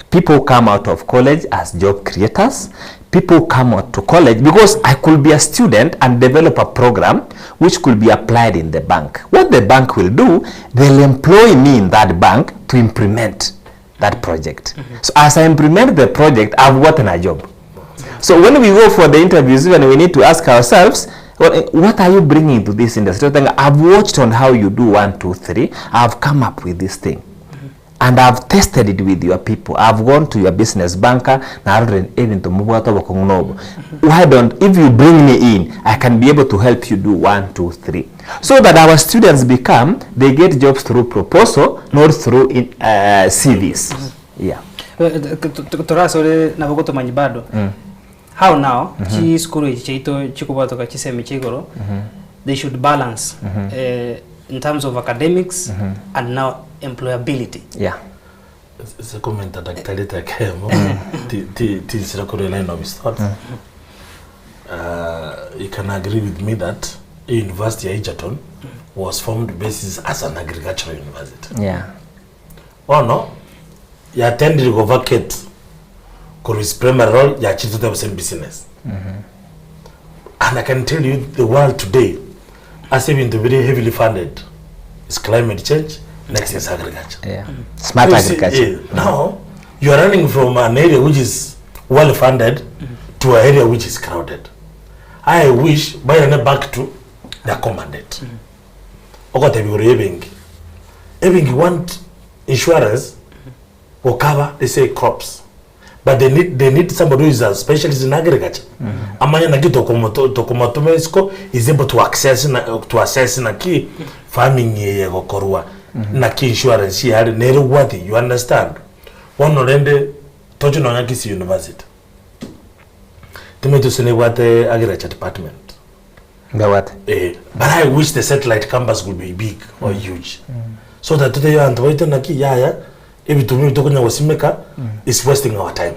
S7: people come out of college as job creators, people come out to college, because I could be a student and develop a program which could be applied in the bank. What the bank will do, they'll employ me in that bank to implement that project. So as I implement the project, I've gotten a job. So when we go for the interviews, even we need to ask ourselves, well, what are you bringing to this industry? I've watched on how you do 1, 2, 3. I've come up with this thing. And I've tested it with your people, I've gone to your business banker, narorire ebinto mobwate obokong'u nobo. Why don't, if you bring me in, I can be able to help you do one, two, three. So that our students become, they get jobs through proposal, not through in, CVs. Yeah.
S5: Torasore nabo gotomanya bado. How now, chisukuru echi chiaito chikobwatoka chisemi chia igoro, they should balance in terms of academics and now employability.
S7: Yeah.
S6: Ase komenta daktari tekemo ti- ti- tinsire korwa line of his thoughts. You can agree with me that a university ya Egerton was formed basis as an agricultural university.
S7: Yeah.
S6: Bono yatendire go vacate korwa its primary role yachire tote gose business. And I can tell you the world today ase ebinto bire heavily funded is climate change next is agriculture.
S7: Yeah. Smart
S6: You see,
S7: agriculture.
S6: eh, now you are running from an area which is well funded to an area which is crowded. I wish bairane back to their core mandate. Ogotebia igoro ya ebenki. Ebenki want insurance go cover they say crops but they need, they need somebody who is a specialist in agriculture amanye naki tokomoto- tokomotoma isiko is able to access na, to assess naki farming eye egokorwa naki insurance yare nere worthy you understand bono rende toche nonya Kisii University timanyeti gose nebwate agriculture department
S7: Mbabwate.
S6: Eh, but I wish the satellite campus could be big or huge so that tote abanto baito naki yaya ebituma ebi tokonya gosimeka is wasting our time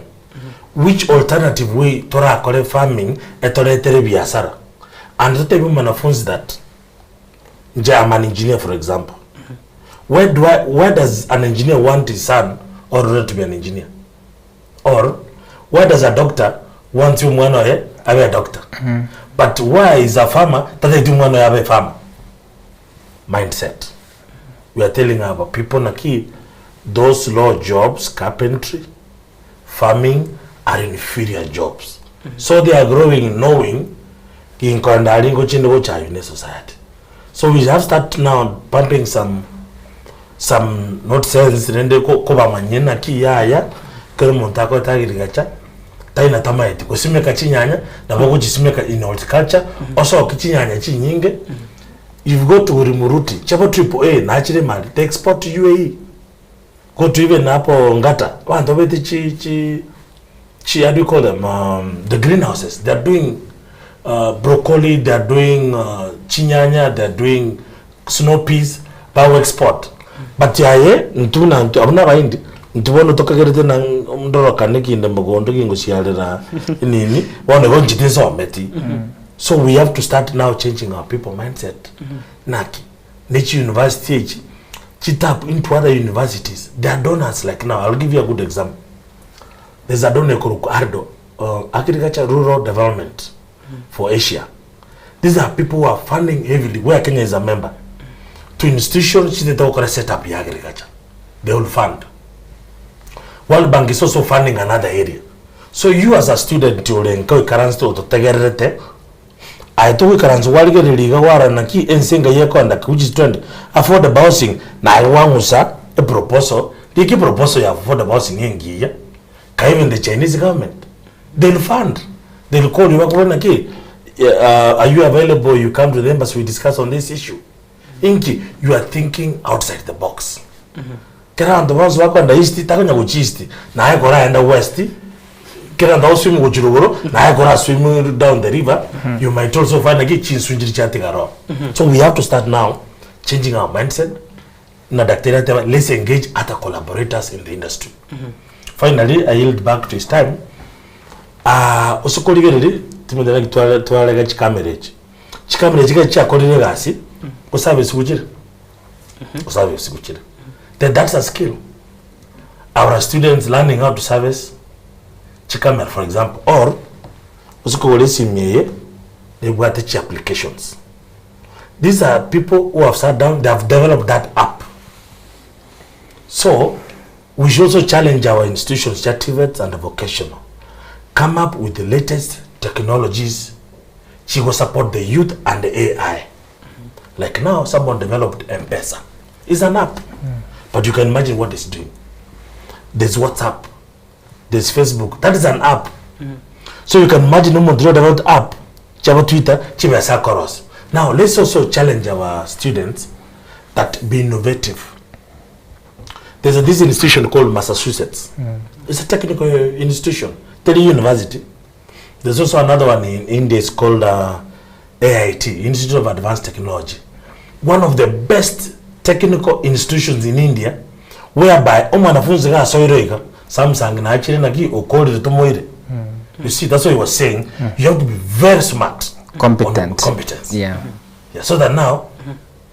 S6: which alternative way torakore farming etoretere ebiasara and totebie mwanafunzi that nche am an engineer for example where do I, where does an engineer want his son or daughter to be an engineer Or why does a doctor want omwana oye abe a doctor but why is a farmer tataeti omwana oye abe a farmer? Mindset. We are telling our people naki those low jobs, carpentry, farming are inferior jobs. So they are growing knowing ginkoenda aria ngochinde gochaywa ne society. So we have start now pumping some some not sense rende ko- kobamanyia naki yaya kera omonto akorete agriculture tari na tamaeti gosimeka chinyanya nabo ogochisimeka in horticulture osoke chinyanya chinyinge if go to Rumuruti chabo triple A nachire mali they export to UAE go to even hapo Ngata abanto babete chi chi chi how do you call them um, the greenhouses they are doing uh, broccoli they are doing uh, chinyanya they are doing snow peas bago export but aye intwe buna intwe abwo nabaindi intwe bono tokagerete na ndorokane kinde mogondo gingosiarera enini bono igo inche tinsometi so we have to start now changing our people mindset naki ne chiuniversity echi chitap into other universities they are donors like now I'll give you a good example There's a donor ekorokwa ARDO, Agriculture Rural Development for Asia. These are people who are funding heavily, where Kenya is a member, to institutions chitete gokora set up ya agriculture. They will fund. World Bank is also funding another area. So you as a student ore nka oikaranse ototegererete, aye togoikaransa gwarigereria iga gwarora naki ense enga yekoenda ki which is trend affordable housing naye gwang'usa eproposal rika eproposal ya affordable housing engiya ka even the Chinese government they'll fund they'll call you bakobore naki are you available you come to the embassy we discuss on this issue inki you are thinking outside the box Kera abanto bonsi bakoenda east takonya gochia east, naye koraende west, kera abanto bagoswim gochia rogoro, naye koraswim down the river, you might also find naki chinswe nchiria chiatigara oo. So we have to start now changing our mindset, na daktari ateba let's engage other collaborators in the industry. Finally, I yield back to his time, ah ase korigereria timanyeti naki tware twarega chikamera echi, chikamera echi ekero chiakorire egasi, goservice gochire. Service gukira then that's a skill our students learning how to service chikamera for example or ose kogora esimi eye nebwate chi applications these are people who have sat down they have developed that app so we should also challenge our institutions cha TVETs and vocational come up with the latest technologies chigo support the youth and the AI Like now someone developed M-Pesa. It's an app. But you can imagine what it's doing. There's WhatsApp, there's Facebook, that is an app. So you can imagine omonto ore developed app chiabo Twitter chibesa akorosia. Now let's also challenge our students that be innovative. There's a, this institution called Massachusetts. It's a technical institution, teri university. There's also another one in India, it's called uh, AIT, Institute of Advanced Technology. One of the best technical institutions in India, whereby omwanafunzi iga asoire iga, Samsung nachire naki okorire tomoire. You see, that's what he was saying. You have to be very smart. on
S7: Competent.
S6: Competence.
S7: Yeah.
S6: Yeah, so that now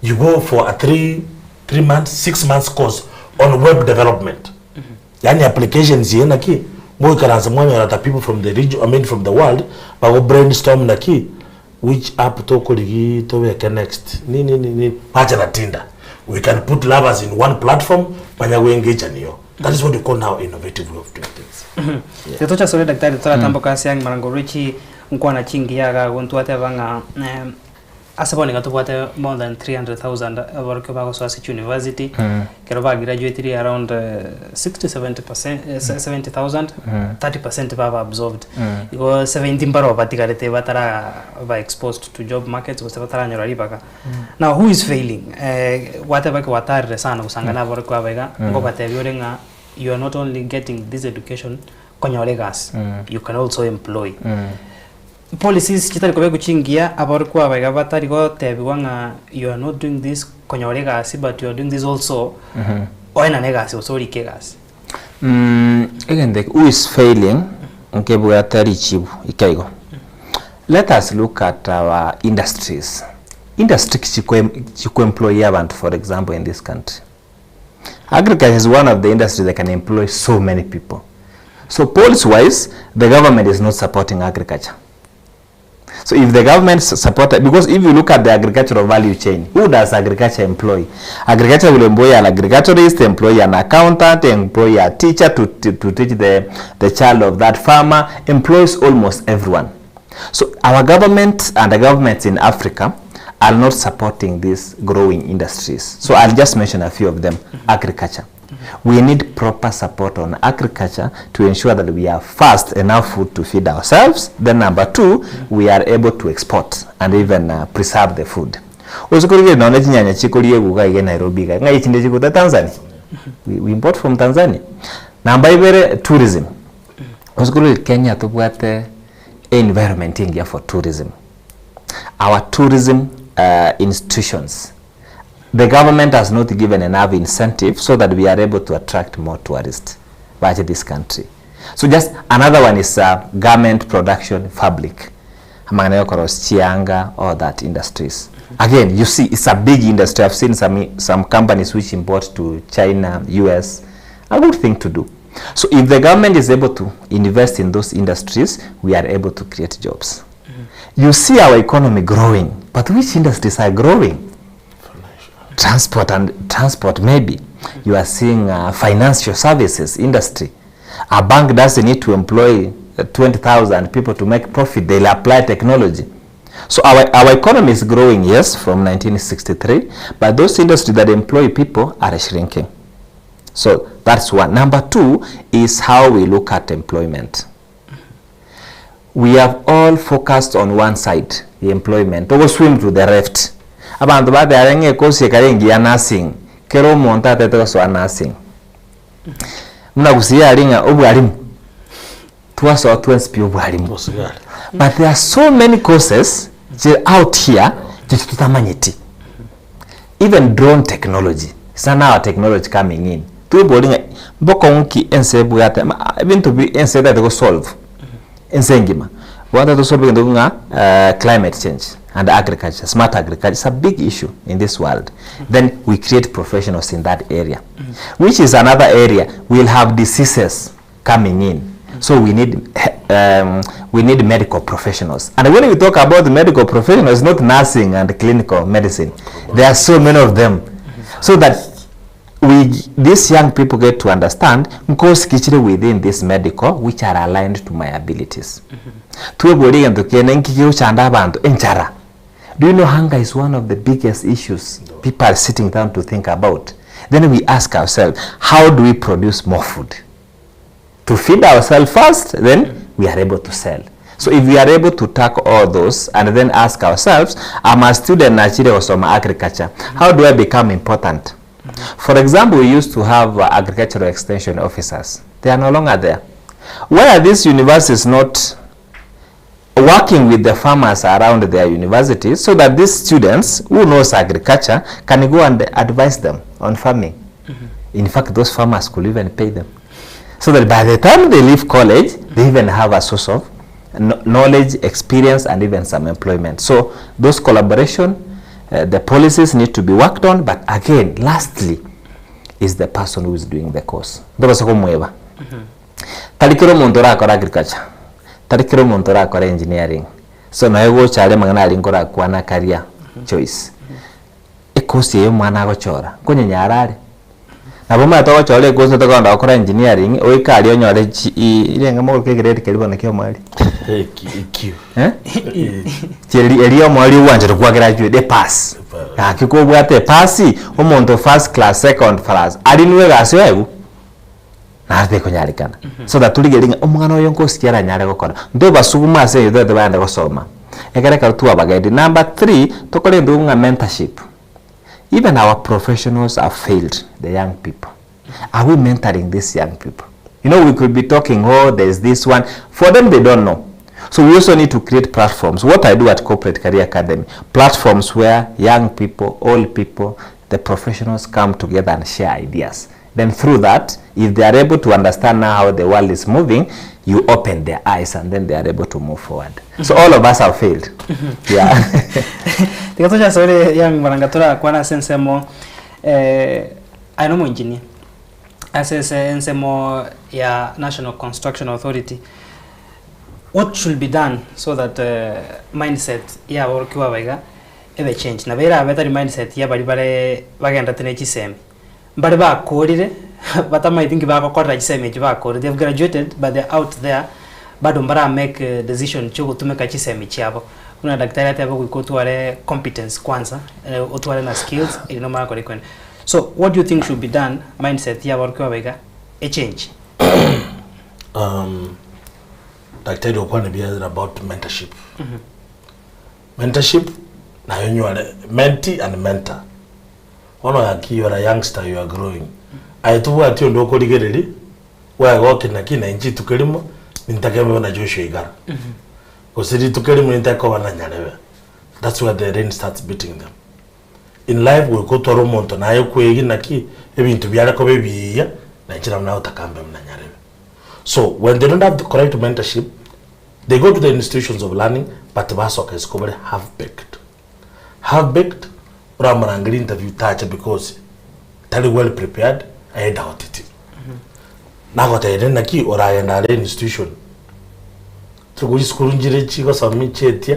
S6: you go for a 3 months, 6 months course on web development. Yani applications ye naki moikaransa mwanyora the people from the region, I mean from the world, bago brainstorm naki which app tokorigi tobeke next. Ni ni ni ni pacha na Tinder. We can put lovers in one platform banya go engage niyo. That is what you call now innovative way of doing things.
S5: Tetocha sore daktari toratamboka ase ang marango richi nkwana chingi yaga gontwateba ng'a ase bono iga tobwate more than 300,000 aborokio bagosoa ase university kero bagraduatire around 60 70%, 70,000 30% baba absorbed igo 70 mbaro batigarete batara ba exposed to job markets gose bataranyora ribaga. Now who is failing? Gwateba kewatarire sana gosangana aborokio aba iga ngobatebia ore ng'a you are not only getting this education konyora egasi, you can also employ. Policies chitari kobe guchingia aborokio aba iga batari gotebiwa ng'a you are not doing this konyora egasi, but you are doing this also oenane egasi gose orike egasi.
S7: Egento who is failing nkebwate richibu ikaigo. Let us look at our industries. Industry chiko employ abantu. For example, in this country, agriculture is one of the industries that can employ so many people. So policy wise, the government is not supporting agriculture. So if the government supported, because if you look at the agricultural value chain, who does agriculture employ? Agriculture will employ an agriculturist, employ an accountant, employ a teacher to teach the child of that farmer, employs almost everyone. So our government and the governments in Africa are not supporting these growing industries. So I'll just mention a few of them. Agriculture. We need proper support on agriculture to ensure that we have first enough food to feed ourselves. Then number two, we are able to export and even preserve the food. Uzikurire none chinyanya chikorie guga ige Nairobi ga ngai chinde chikuta Tanzania. We import from Tanzania. Namba ibere, tourism. Uzikurire Kenya tubwate environment ingia for tourism. Our tourism institutions, the government has not given enough incentive so that we are able to attract more tourists back to this country. So just another one is garment production, fabric. Amang'ana yokoros chianga, all that industries. Again, you see, it's a big industry. I've seen some companies which import to China, US. A good thing to do. So if the government is able to invest in those industries, we are able to create jobs. You see our economy growing, but which industries are growing? Transport and transport maybe. You are seeing financial services industry. A bank doesn't need to employ 20,000 people to make profit. They'll apply technology. So our economy is growing, yes, from 1963, but those industries that employ people are shrinking. So that's one. Number two is how we look at employment. We have all focused on one side, the employment. Togo swim to the left. Abantu bateare ng'e kosi ekarengi ya nursing. Kero omonto atete gosoa nursing. Muna gusia ari ng'a obwarimu. Twasoa twensi pi obwarimu.
S6: Osigare.
S7: But there are so many courses out here tutamanyiti. Even drone technology. It's not our technology coming in. Tubolinga mboko nki ense bwate ebintu bi ense that go solve. Ense ngima. Wanda to solve kintu nga climate change and agriculture, smart agriculture is a big issue in this world. Then we create professionals in that area, which is another area. We'll have diseases coming in. So we need medical professionals. And when we talk about the medical professionals, not nursing and clinical medicine. There are so many of them. So that we these young people get to understand nkosi kichire within this medical which are aligned to my abilities. Twebori gento kene nkiki abantu enchara. Do you know hunger is one of the biggest issues people are sitting down to think about? Then we ask ourselves, how do we produce more food? To feed ourselves first, then we are able to sell. So if we are able to tackle all those and then ask ourselves, I'm a student nachire gosoma agriculture, how do I become important? For example, we used to have agricultural extension officers. They are no longer there. Why are these universities not working with the farmers around their universities so that these students who knows agriculture can go and advise them on farming? In fact, those farmers could even pay them. So that by the time they leave college, they even have a source of knowledge, experience, and even some employment. So those collaboration, the policies need to be worked on, but again, lastly, is the person who is doing the course. Ndobasa komweba. Tari kero omonto orakore agriculture, tari kero omonto orakore engineering. So naye gocha are amang'ana aria nkorakwana career choice. Ekosi eye omwana agochora, nkonyenyara are. Nabo omanyete ogochora ekosi otagenda gokora engineering, oike aria onyore chi irenge mogoro kegrade keria bono kia omwari.
S6: EQ.
S7: Eh? Chieri eria omwari ogwanchera kwa graduate epass. Gaki kobwate epasi, omonto first class, second class, arinwe egasi oegwe? Naro tekonyarekana. So that torigereria ng'a omwana oyo nkosikia aranyare gokora. Ntobasuguma ase egento totagete bagende gosoma. Ekero ekero twabagendi. Number three, tokore intwe ng'a mentorship. Even our professionals have failed the young people. Are we mentoring these young people? You know, we could be talking, oh, there's this one. For them, they don't know. So we also need to create platforms. What I do at Corporate Career Academy, platforms where young people, old people, the professionals come together and share ideas. Then through that, if they are able to understand now how the world is moving, you open their eyes and then they are able to move forward. So all of us have failed. Yeah.
S5: Tiga tochasore young baranga torakwana ase ensemo eh, aye nomo engineer ase ase ensemo ya National Construction Authority what should be done so that eh, mindset ya aborokigwa aba iga ebe change nabo erabe tari mindset ya baria bare bagenderete ne chisemi Mbare bakorire batamaeti nki bagokorera chisemi echio bakorire, they have graduated but they are out there bado mbara make decision chiogotumeka chisemi chiabo. Buna daktari ateba goika otware competence kwanza, otware na skills erio nomanye gokora ekwende. So what do you think should be done mindset ya aborokigwa aba iga echange?
S6: Um, daktari okwane buya about mentorship. Mentorship naye onyore mentee and mentor. Bono gaki you are a youngster you are growing. Aye tobwati onde okorigereria bwegoke naki na inche rituko erimo nintake mbe buna Joshua Igara. Gose rituko erimo nintake koba na Nyarebe. That's where the rain starts beating them. In life goika otware omonto naye okwegi naki ebinto biare koba ebiya na inche nabo nagotaka mbe buna Nyarebe. So when they don't have the correct mentorship they go to the institutions of learning but basoka isiko bare half baked. Half baked oramorangerie interview tacha because tari well prepared aye doubt it. Nagotebirie naki oragende are institution tari gochia esukuru nchire chigosomia chietia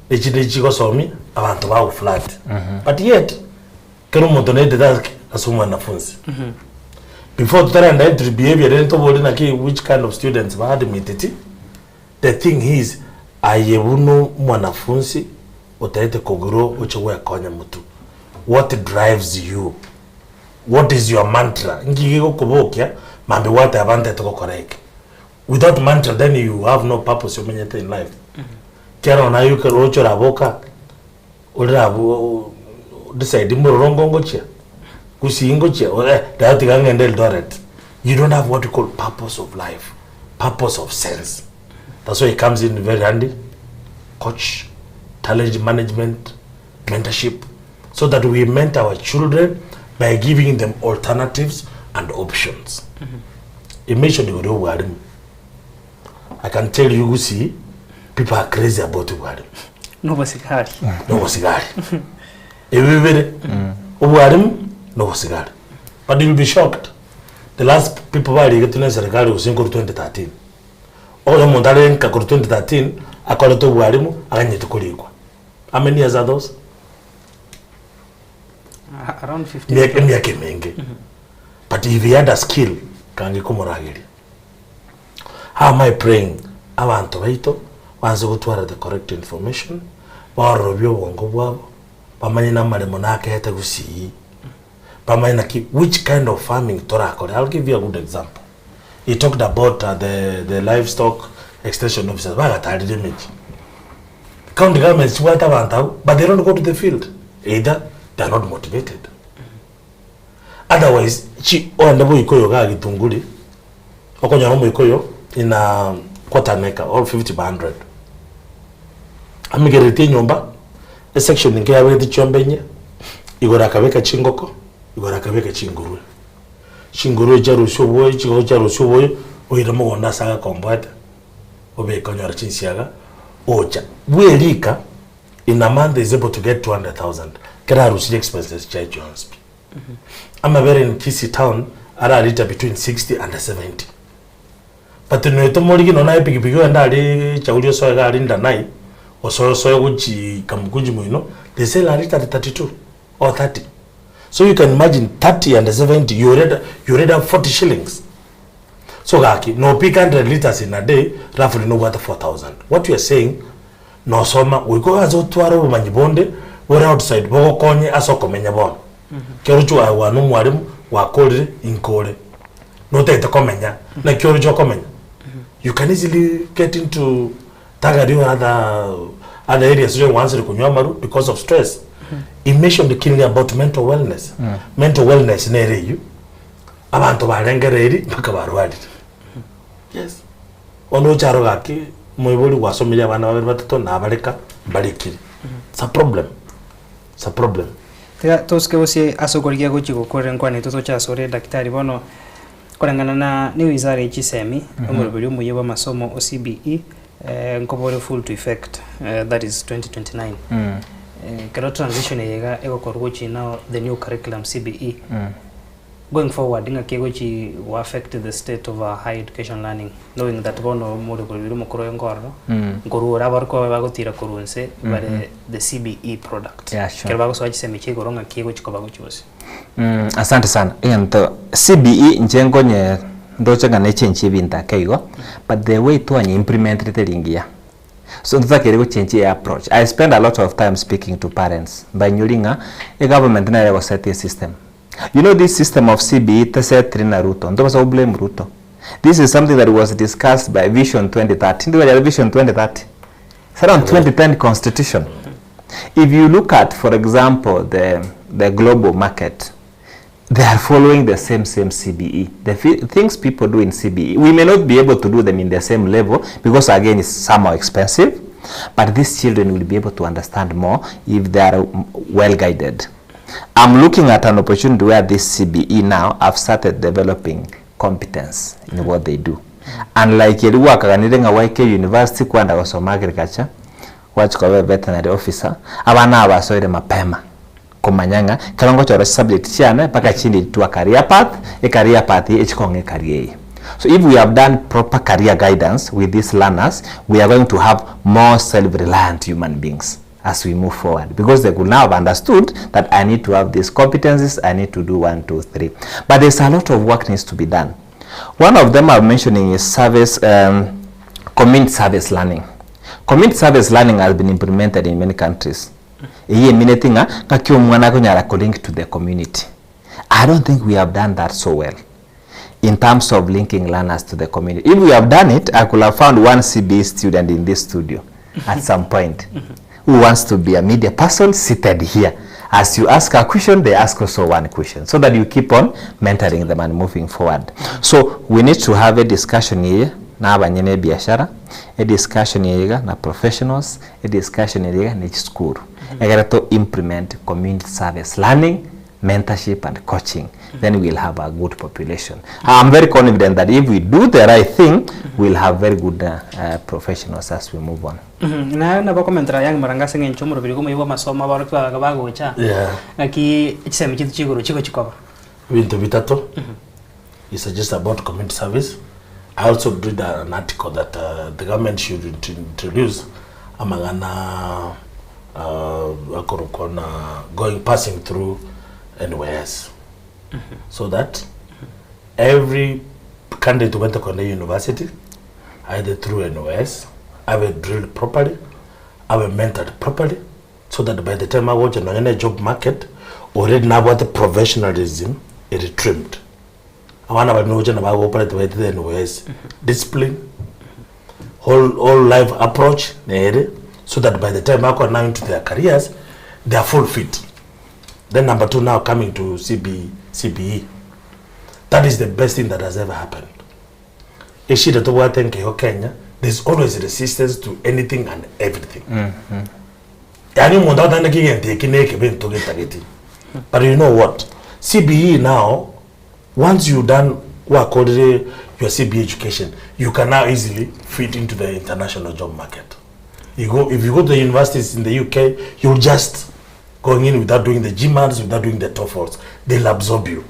S6: na echinde chigosomia abanto bago flat but yet kera omonto naetete ase ki? Ase omwanafunzi. Before totarenda entry behavior rende tobori naki which kind of students ba admiteti. The thing is aye buna omwanafunsi otaete kogrow oche gwekonya motwe, what drives you? What is your mantra? Nki gegokobokia mambia gwateba ntete gokora eke? Without mantra then you have no purpose omenyete in life. Kero naye ekero oche oraboka orere abwo decide mororongo ngochia, gusii ngochia, rero tiga ngende Eldoret. You don't have what you call purpose of life, purpose of sense. That's why it comes in very handy, coach, talent management, mentorship, so that we mentor our children by giving them alternatives and options. Emission igoro ya obwarimu, I can tell you gusii, people are crazy about obwarimu.
S5: Nobosigari.
S6: Nobosigari. Ebi bibere, obwarimu na obosigari. But you'll be shocked, the last people barigetwe na eserekari gose nkorwa 2013. Onye omonto are nka korwa 2013 akorete obwarimu aganyete korikwa. How many years are those?
S5: Around 15.
S6: Emiaka emiaka emenge. But if he had a skill, kange komorageria. How am I praying? Abanto baito banse gotwara the correct information, baororobie obongo bwabo, bamanye namaremo nakete gusii. Bamanye naki which kind of farming torakore. I'll give you a good example. He talked about the the livestock extension officers bagatarire emechie. County governments chibwate abanto abwo but they don't go to the field either they are not motivated. Otherwise chi ogende boikoyo igaa Githunguri okonyora omoikoyo in a quarter an acre or 50 by 100 amigereretie enyomba esection nke yabegete chiombe inye igoro akabeka chingoko igoro akabeka chingurue. Chingurue chiarusia oboyo chingoko chiarusia oboyo oire mogondo ase agakomboete obeke onyore chinsiaga ocha bwerika in a month is able to get 200,000 kera arusirie expenses chiaye chionsi pi. Amabere in Kisii town ararita between 60 and 70 but noete omorigi nonya naye epikipiki ogende aria chauri osoe iga aria Ndanai osoe osoe gochii Kamukunji moino they sell a litre at 32 or 30 so you can imagine 30 and 70 you already, you already have 40 shillings so gaki nopika 100 litres in a day roughly nobwate 4000 what you are saying Nosoma goika ase otware obomanyi bonde bore outside bogokonye ase okomenya bono. Ekero oroche aye na omwalimu gwakorire inkore notagete komenya naki oroche okomenya you can easily get into thuggery or other other areas onye gwansire konywa amaru because of stress. He mentioned keenly about mental wellness. Mental wellness nere eywo abanto barengereiri mpaka barwarire. Yes. Bono oche aro gaki, omoibori gwasomirie abana babere batato nabareka mbarekire. It's a problem, it's a problem.
S5: Tiga tosuke gose ase okorigia gochia gokorera enkwana yaito toche asore daktari bono koreng'ana na ne wizara ye chisemi omoroberi omuya bw'amasomo o CBE nkobore full to effect that is 2029 ekero transition eye iga egokorwa gochia now the new curriculum CBE Going forward ng'aki egochi go affect the state of our high education learning knowing that bono more korwa omokoro oyo nkororo nkorwa ore abarokwa baye bagotira korwa inse bare the CBE product
S7: Yeah, sure.
S5: ekero bagosoa chisemi chia igoro ng'aki egochi koba gochi bosio.
S7: Asante sana. Egento CBE inche nkonye ndoche ng'a nechenchie ebinto ake igo, but the way twanye implementere teri ngiya. So ntotakeire gochenchia e approach. I spend a lot of time speaking to parents, mbainyori ng'a egovernment nere egoseti esystem. You know this system of CBE tesetiri na Ruto, ntobasa go blame Ruto. This is something that was discussed by Vision 2030. Ndiko yari Vision 2030. It's around 2010 constitution. If you look at, for example, the, the global market, they are following the same same CBE. The things people do in CBE, we may not be able to do them in the same level because again it's somehow expensive, but these children will be able to understand more if they are well guided. I'm looking at an opportunity where this CBE now have started developing competence in what they do. Unlike eria gwakaganire ng'a YK University kwenda gosoma agriculture, gwachia koba veterinary officer, abana aba basoire mapema komanya ng'a ekero ngochora chisubject chiane mpaka chinde to a career path, ecareer path eye echikong'a ecareer eye. So if we have done proper career guidance with these learners, we are going to have more self-reliant human beings. as we move forward because they could now have understood that I need to have these competencies, I need to do 1, 2, 3. But there's a lot of work needs to be done. One of them I'm mentioning is service, community service learning. Community service learning has been implemented in many countries. Eyio emineti ng'a ng'aki omwana akonyara ko link to the community. I don't think we have done that so well in terms of linking learners to the community. If we have done it, I could have found one CBE student in this studio at some point who wants to be a media person seated here. As you ask a question, they ask also one question, so that you keep on mentoring them and moving forward. So we need to have a discussion here na abanyene ebiashara, a discussion eye iga na professionals, a discussion ere iga ne chisukuru. Egere to implement community service learning mentorship and coaching then we'll have a good population. I'm very confident that if we do the right thing we'll have very good professionals as we move on.
S5: Naye nabo okomentera Young Muranga ase eng'encho omoroberi bw'omoyio bw'amasomo aborokigwa baga bagocha
S6: Yeah.
S5: ng'aki chisemi chiaito chia igoro chigochi koba.
S6: Ebinto bitato he suggests about community service. I also read an article that the government should introduce amang'ana akorokwa na going passing through NYS so that every candidate who went to Kona University either through NYS abe drilled properly abe mentored properly so that by the time agocha nonya na job market Already nabwate professionalism ere trimmed. Abana baria nogocha nabo bago operate baetete NYS. Discipline, whole, whole life approach nere so that by the time bakora now into their careers, they are full fit. Then number two now coming to CB, CBE. That is the best thing that has ever happened. Eshida tobwate nkeigo Kenya, there's always resistance to anything and everything. Yaani omonto agotanga naki egento eke na ekebe ntogetageti. But you know what? CBE now, once you done gwakorire your CBE education, you can now easily fit into the international job market. You go, if you go to the universities in the UK, you'll just going in without doing the GMATs, without doing the TOEFLs. They'll absorb you.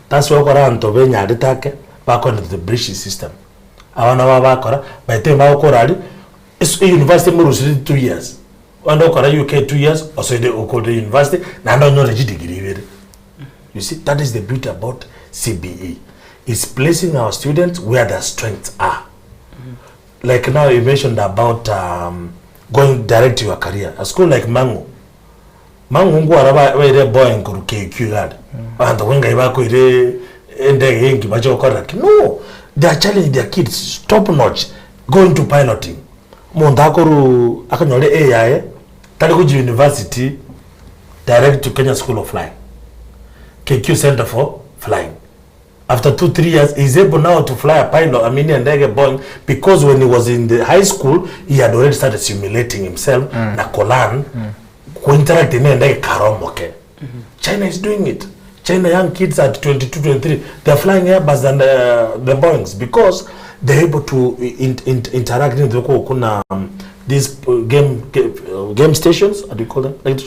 S6: That's why okora abanto benyarete ake bakoenda to the British system. Abana babo bakora, by the time bagokora aria, es- university emorusiri 2 years. Ogende gokora UK 2 years, osoire okorire university, naende onyore chidegree ibere. You see, that is the beauty about CBE. It's placing our students where their strengths are. Like now you mentioned about going direct to your career. A school like Mangu, Mangu ngwara baire Boeing koru KQ gari. Bantu wengai bakoire endege yengi bache gokora ki. No, they are challenging their kids top notch go into piloting. Omonto akoru akanyore A yaye tari gochia university direct to Kenya School of Flying. KQ Center for Flying. After 2, 3 years, he's able now to fly a pilot, I mean, ndege Boeing, because when he was in the high school, he had already started simulating himself na kolan kuinteract ne ndege karomoke. China is doing it. China young kids at 22, 23, they're flying Airbus and the Boeings because they're able to interact in the kuna these game stations, how do you call them? Like,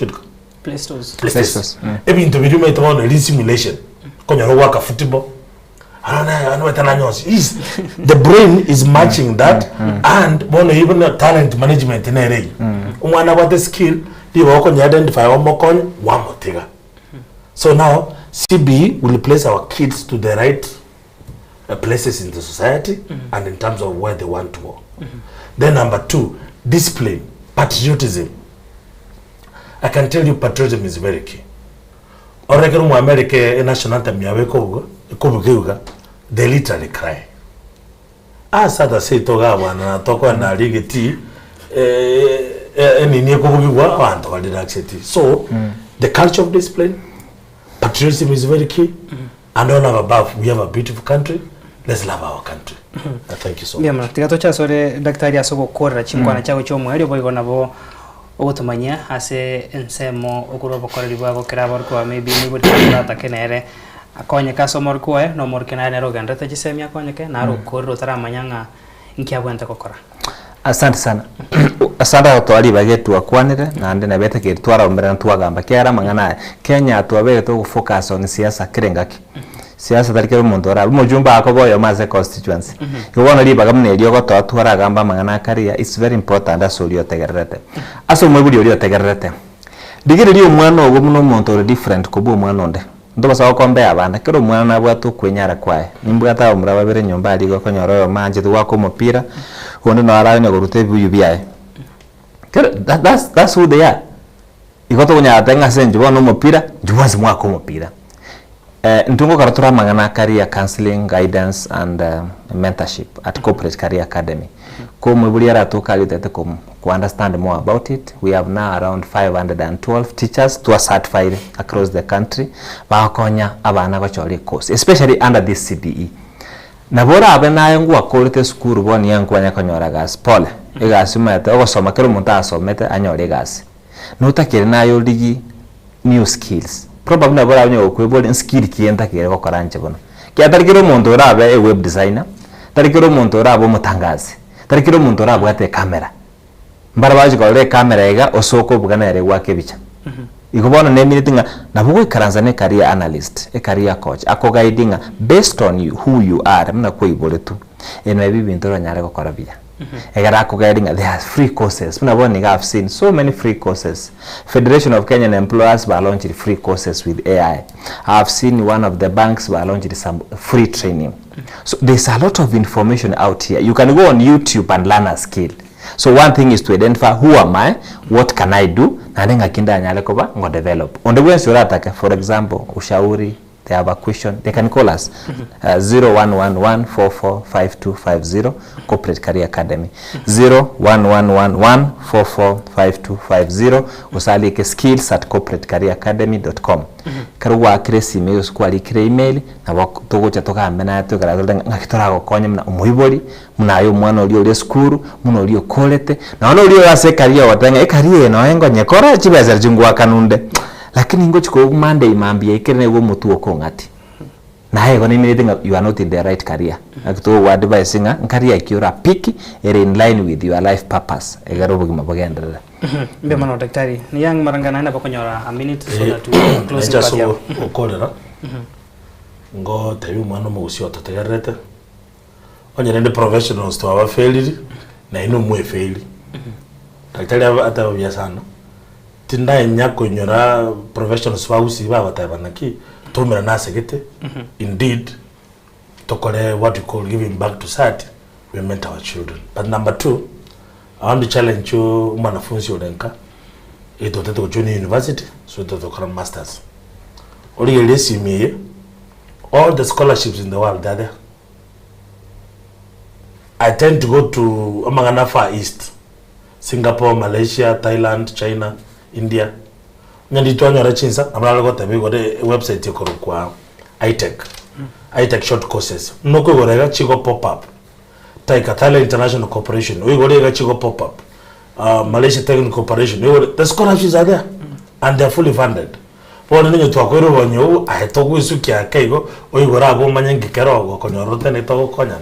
S5: Play stores.
S6: PlayStation. Ebinto biri omaete bono eri simulation. Okonyora ogwaka football. Arana anwete na nyonsi. Is the brain is matching that and bono even talent management nere eyio. Omwana abwate skill riba okonya identify omokonye wamotiga. So now CBE will place our kids to the right places in the society and in terms of where they want to go. Then number two, discipline, patriotism. I can tell you patriotism is very key. Orekere omo America e national anthem yabo ekobuga, ekobuga euga, they literally cry. Ase ase ito iga bwana na tokoenda aria egetii, eh, eh, enini ekobugigwa abanto barelaxeti. So, the culture of discipline, patriotism is very key, and on and above, we have a beautiful country, let's love our country. Thank you so much.
S5: Mbuya mono. Tiga toche asore daktari ase ogokorera chinkwana chiago chi'omoerio boigo nabo ogotomanyia ase ensemo okorwa obokoreri bwago kera aborokigwa maybe nigo oratake nere akonyeke ase omorokigwa oye na omorokia nare nere ogenderete chisemi akonyeke naro okorire otaramanya ng'a inki abwenerete gokora.
S7: Asante sana. Asante gotoa ribaga eri twakwanire naende nabo etakeire twaromberana twagamba kiagera amang'ana aya Kenya twaberete ogo focus on siasa kera engaki. Siasa tari kera omonto orabe omojumbe akoba oyomo ase econstituency. Igo bono ribaga buna erio ogotoa twaragamba amang'ana akaria it's very important ase oria otegererete. Ase omoibori oria otegererete, rigereria omwana ogo buna omonto ore different kobua omwana onde. Ntobasa gokombea abande, kera omwana nabwate okwenyara kwaye. Nimbwate abamura babere nyomba aria igo okonyora oyomo aanchete goaka omopira, onde naro aranyore koruta ebibuyu biaye. Kera that that's that's who they are. Igo tokonyara goteba ng'a ase inche bono omopira, inche bwensi mwake omopira. Intwe ngokora tore amang'ana a career counselling, guidance and mentorship at Corporate Career Academy. Ko omoibori aratoke aria otagete ko ko understand more about it, we have now around 512 teachers twa certified across the country bagokonya abana gochora ecourse especially under this CBE. Nabo orabe naye ngwakorete esukuru bono nigo nkwanya konyora egasi pole, egasi omanyete ogosoma kera omonto asomete anyore egasi. Notakere naye origie new skills, probably nabo orabe onye gokweboria nskill ki ntakere gokora inche bono. Ekiagera tari kera omonto orabe eweb designer, tari kera omonto orabe omotangasi, tari kera omonto orabwate ecamera. Mbare bagochi korora ecamera iga osoke obuga nere goaka ebicha. Igo bono nemineti ng'a nabo ogoikaransa na ecareer analyst, ecareer coach, akoguide ng'a based on you, who you are, buna kwaiboretwe, eno ebi ebinto oranyare gokora buya. Ekero akoguide ng'a there are free courses, buna bono iga I've seen so many free courses. Federation of Kenyan Employers ba launched free courses with AI. I've seen one of the banks ba launched some free training. So there's a lot of information out here. You can go on YouTube and learn a skill. So one thing is to identify who am I, what can I do, naende ng'aki ndanyare koba ngo develop. Onde bwensi oratake for example ushauri, they have a question, they can call us 0111445250 Corporate Career Academy 0111445250 gose arike skills at corporatecareeracademy.com. Ekero gwakire esime gose kwarikire email nabo togocha togambe naye toikara torore ng'a ng'aki toragokonye buna omoibori, buna aye omwana oria ore esukuru, buna oria okorete, nonya na oria ore ase ecareer ogoteba ng'a ecareer eye nonya nkonyekora chibesa echi ngoakana onde, lakini ngochi koigwa Monday mambia ekere naigwa omotwe okong'atia. Naye igo nimenyete ng'a you are not in the right career. Naki togogo advise ng'a ncareer ki ora pick ere in line with your life purpose egere obogima bogenderere.
S5: Mbuya mono daktari. Ni yang maranga naende bakonyora a minute so that we closing
S6: Nainche ase
S5: part yabo.
S6: ogokorera, ngotebia omwana omogusii ototegererete, onye rende professionals twabafailiri, nainwe mwefaili. Daktari ateba buya sana, tindanya koinyora professionals ba gusii bagoteba naki, toumerane ase gete, indeed, tokore what we call giving back to society, we mentor our children. But number two, I want to challenge you omwanafunzi ore nka, etotete gochia university, so totete gokora masters. Origererie esimi eye, all the scholarships in the world they are there. I tend to go to amang'ana far east, Singapore, Malaysia, Thailand, China, India. Onye ndiri twanyora chinsa, nabo nare goteba igoro ewebsite ekorokwa ITEC, ITEC short courses. Buna okoigora iga chigo pop up. Taika, Thailand International Corporation, oigore iga chigo pop up. Malaysia Technical Corporation, oigore, the scholarships are there and they are fully funded. Bono nigo twakoire obonye obwo, aye togoesukia ake igo, oigore abwo omanye nki kere ogokonyora otene togokonyana.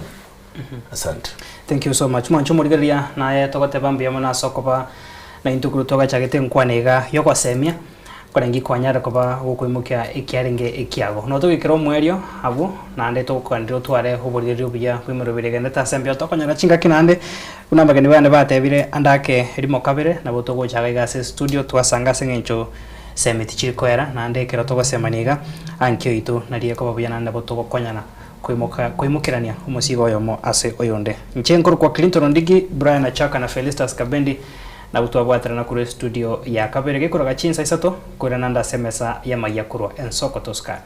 S6: Asante.
S5: Thank you so much mwanche omorigereria naye togoteba mbuya mono ase okoba naintwe korwa twagachagete enkwana iga yogosemia korenge kwanyare koba gokoimokia ekiarenge ekiago. Notogekera omoerio abwo naende togokoganera otware oborigereria obuya bw'emeroberi egenderete ase embeo tokonyora chingaki naende buna abageni bane batebire ande ake rimo kabere nabo togocha iga iga ase estudio twasanga ase eng'encho Semi tichiri koera, naende ekero togosemania iga, ankio oito nario ekoba buya naende nabo togokonyana koimoka koimokerania omosigo oyomo ase oyonde. Inche nkorokwa Clinton Ondigi, Brian Achaka na Felistus Kabendi nabwo twabwaterana korwa estudio ya kabere gekoraga chinsa isato koirana ande ase emesa y'amaiya korwa Ensoko Toscana.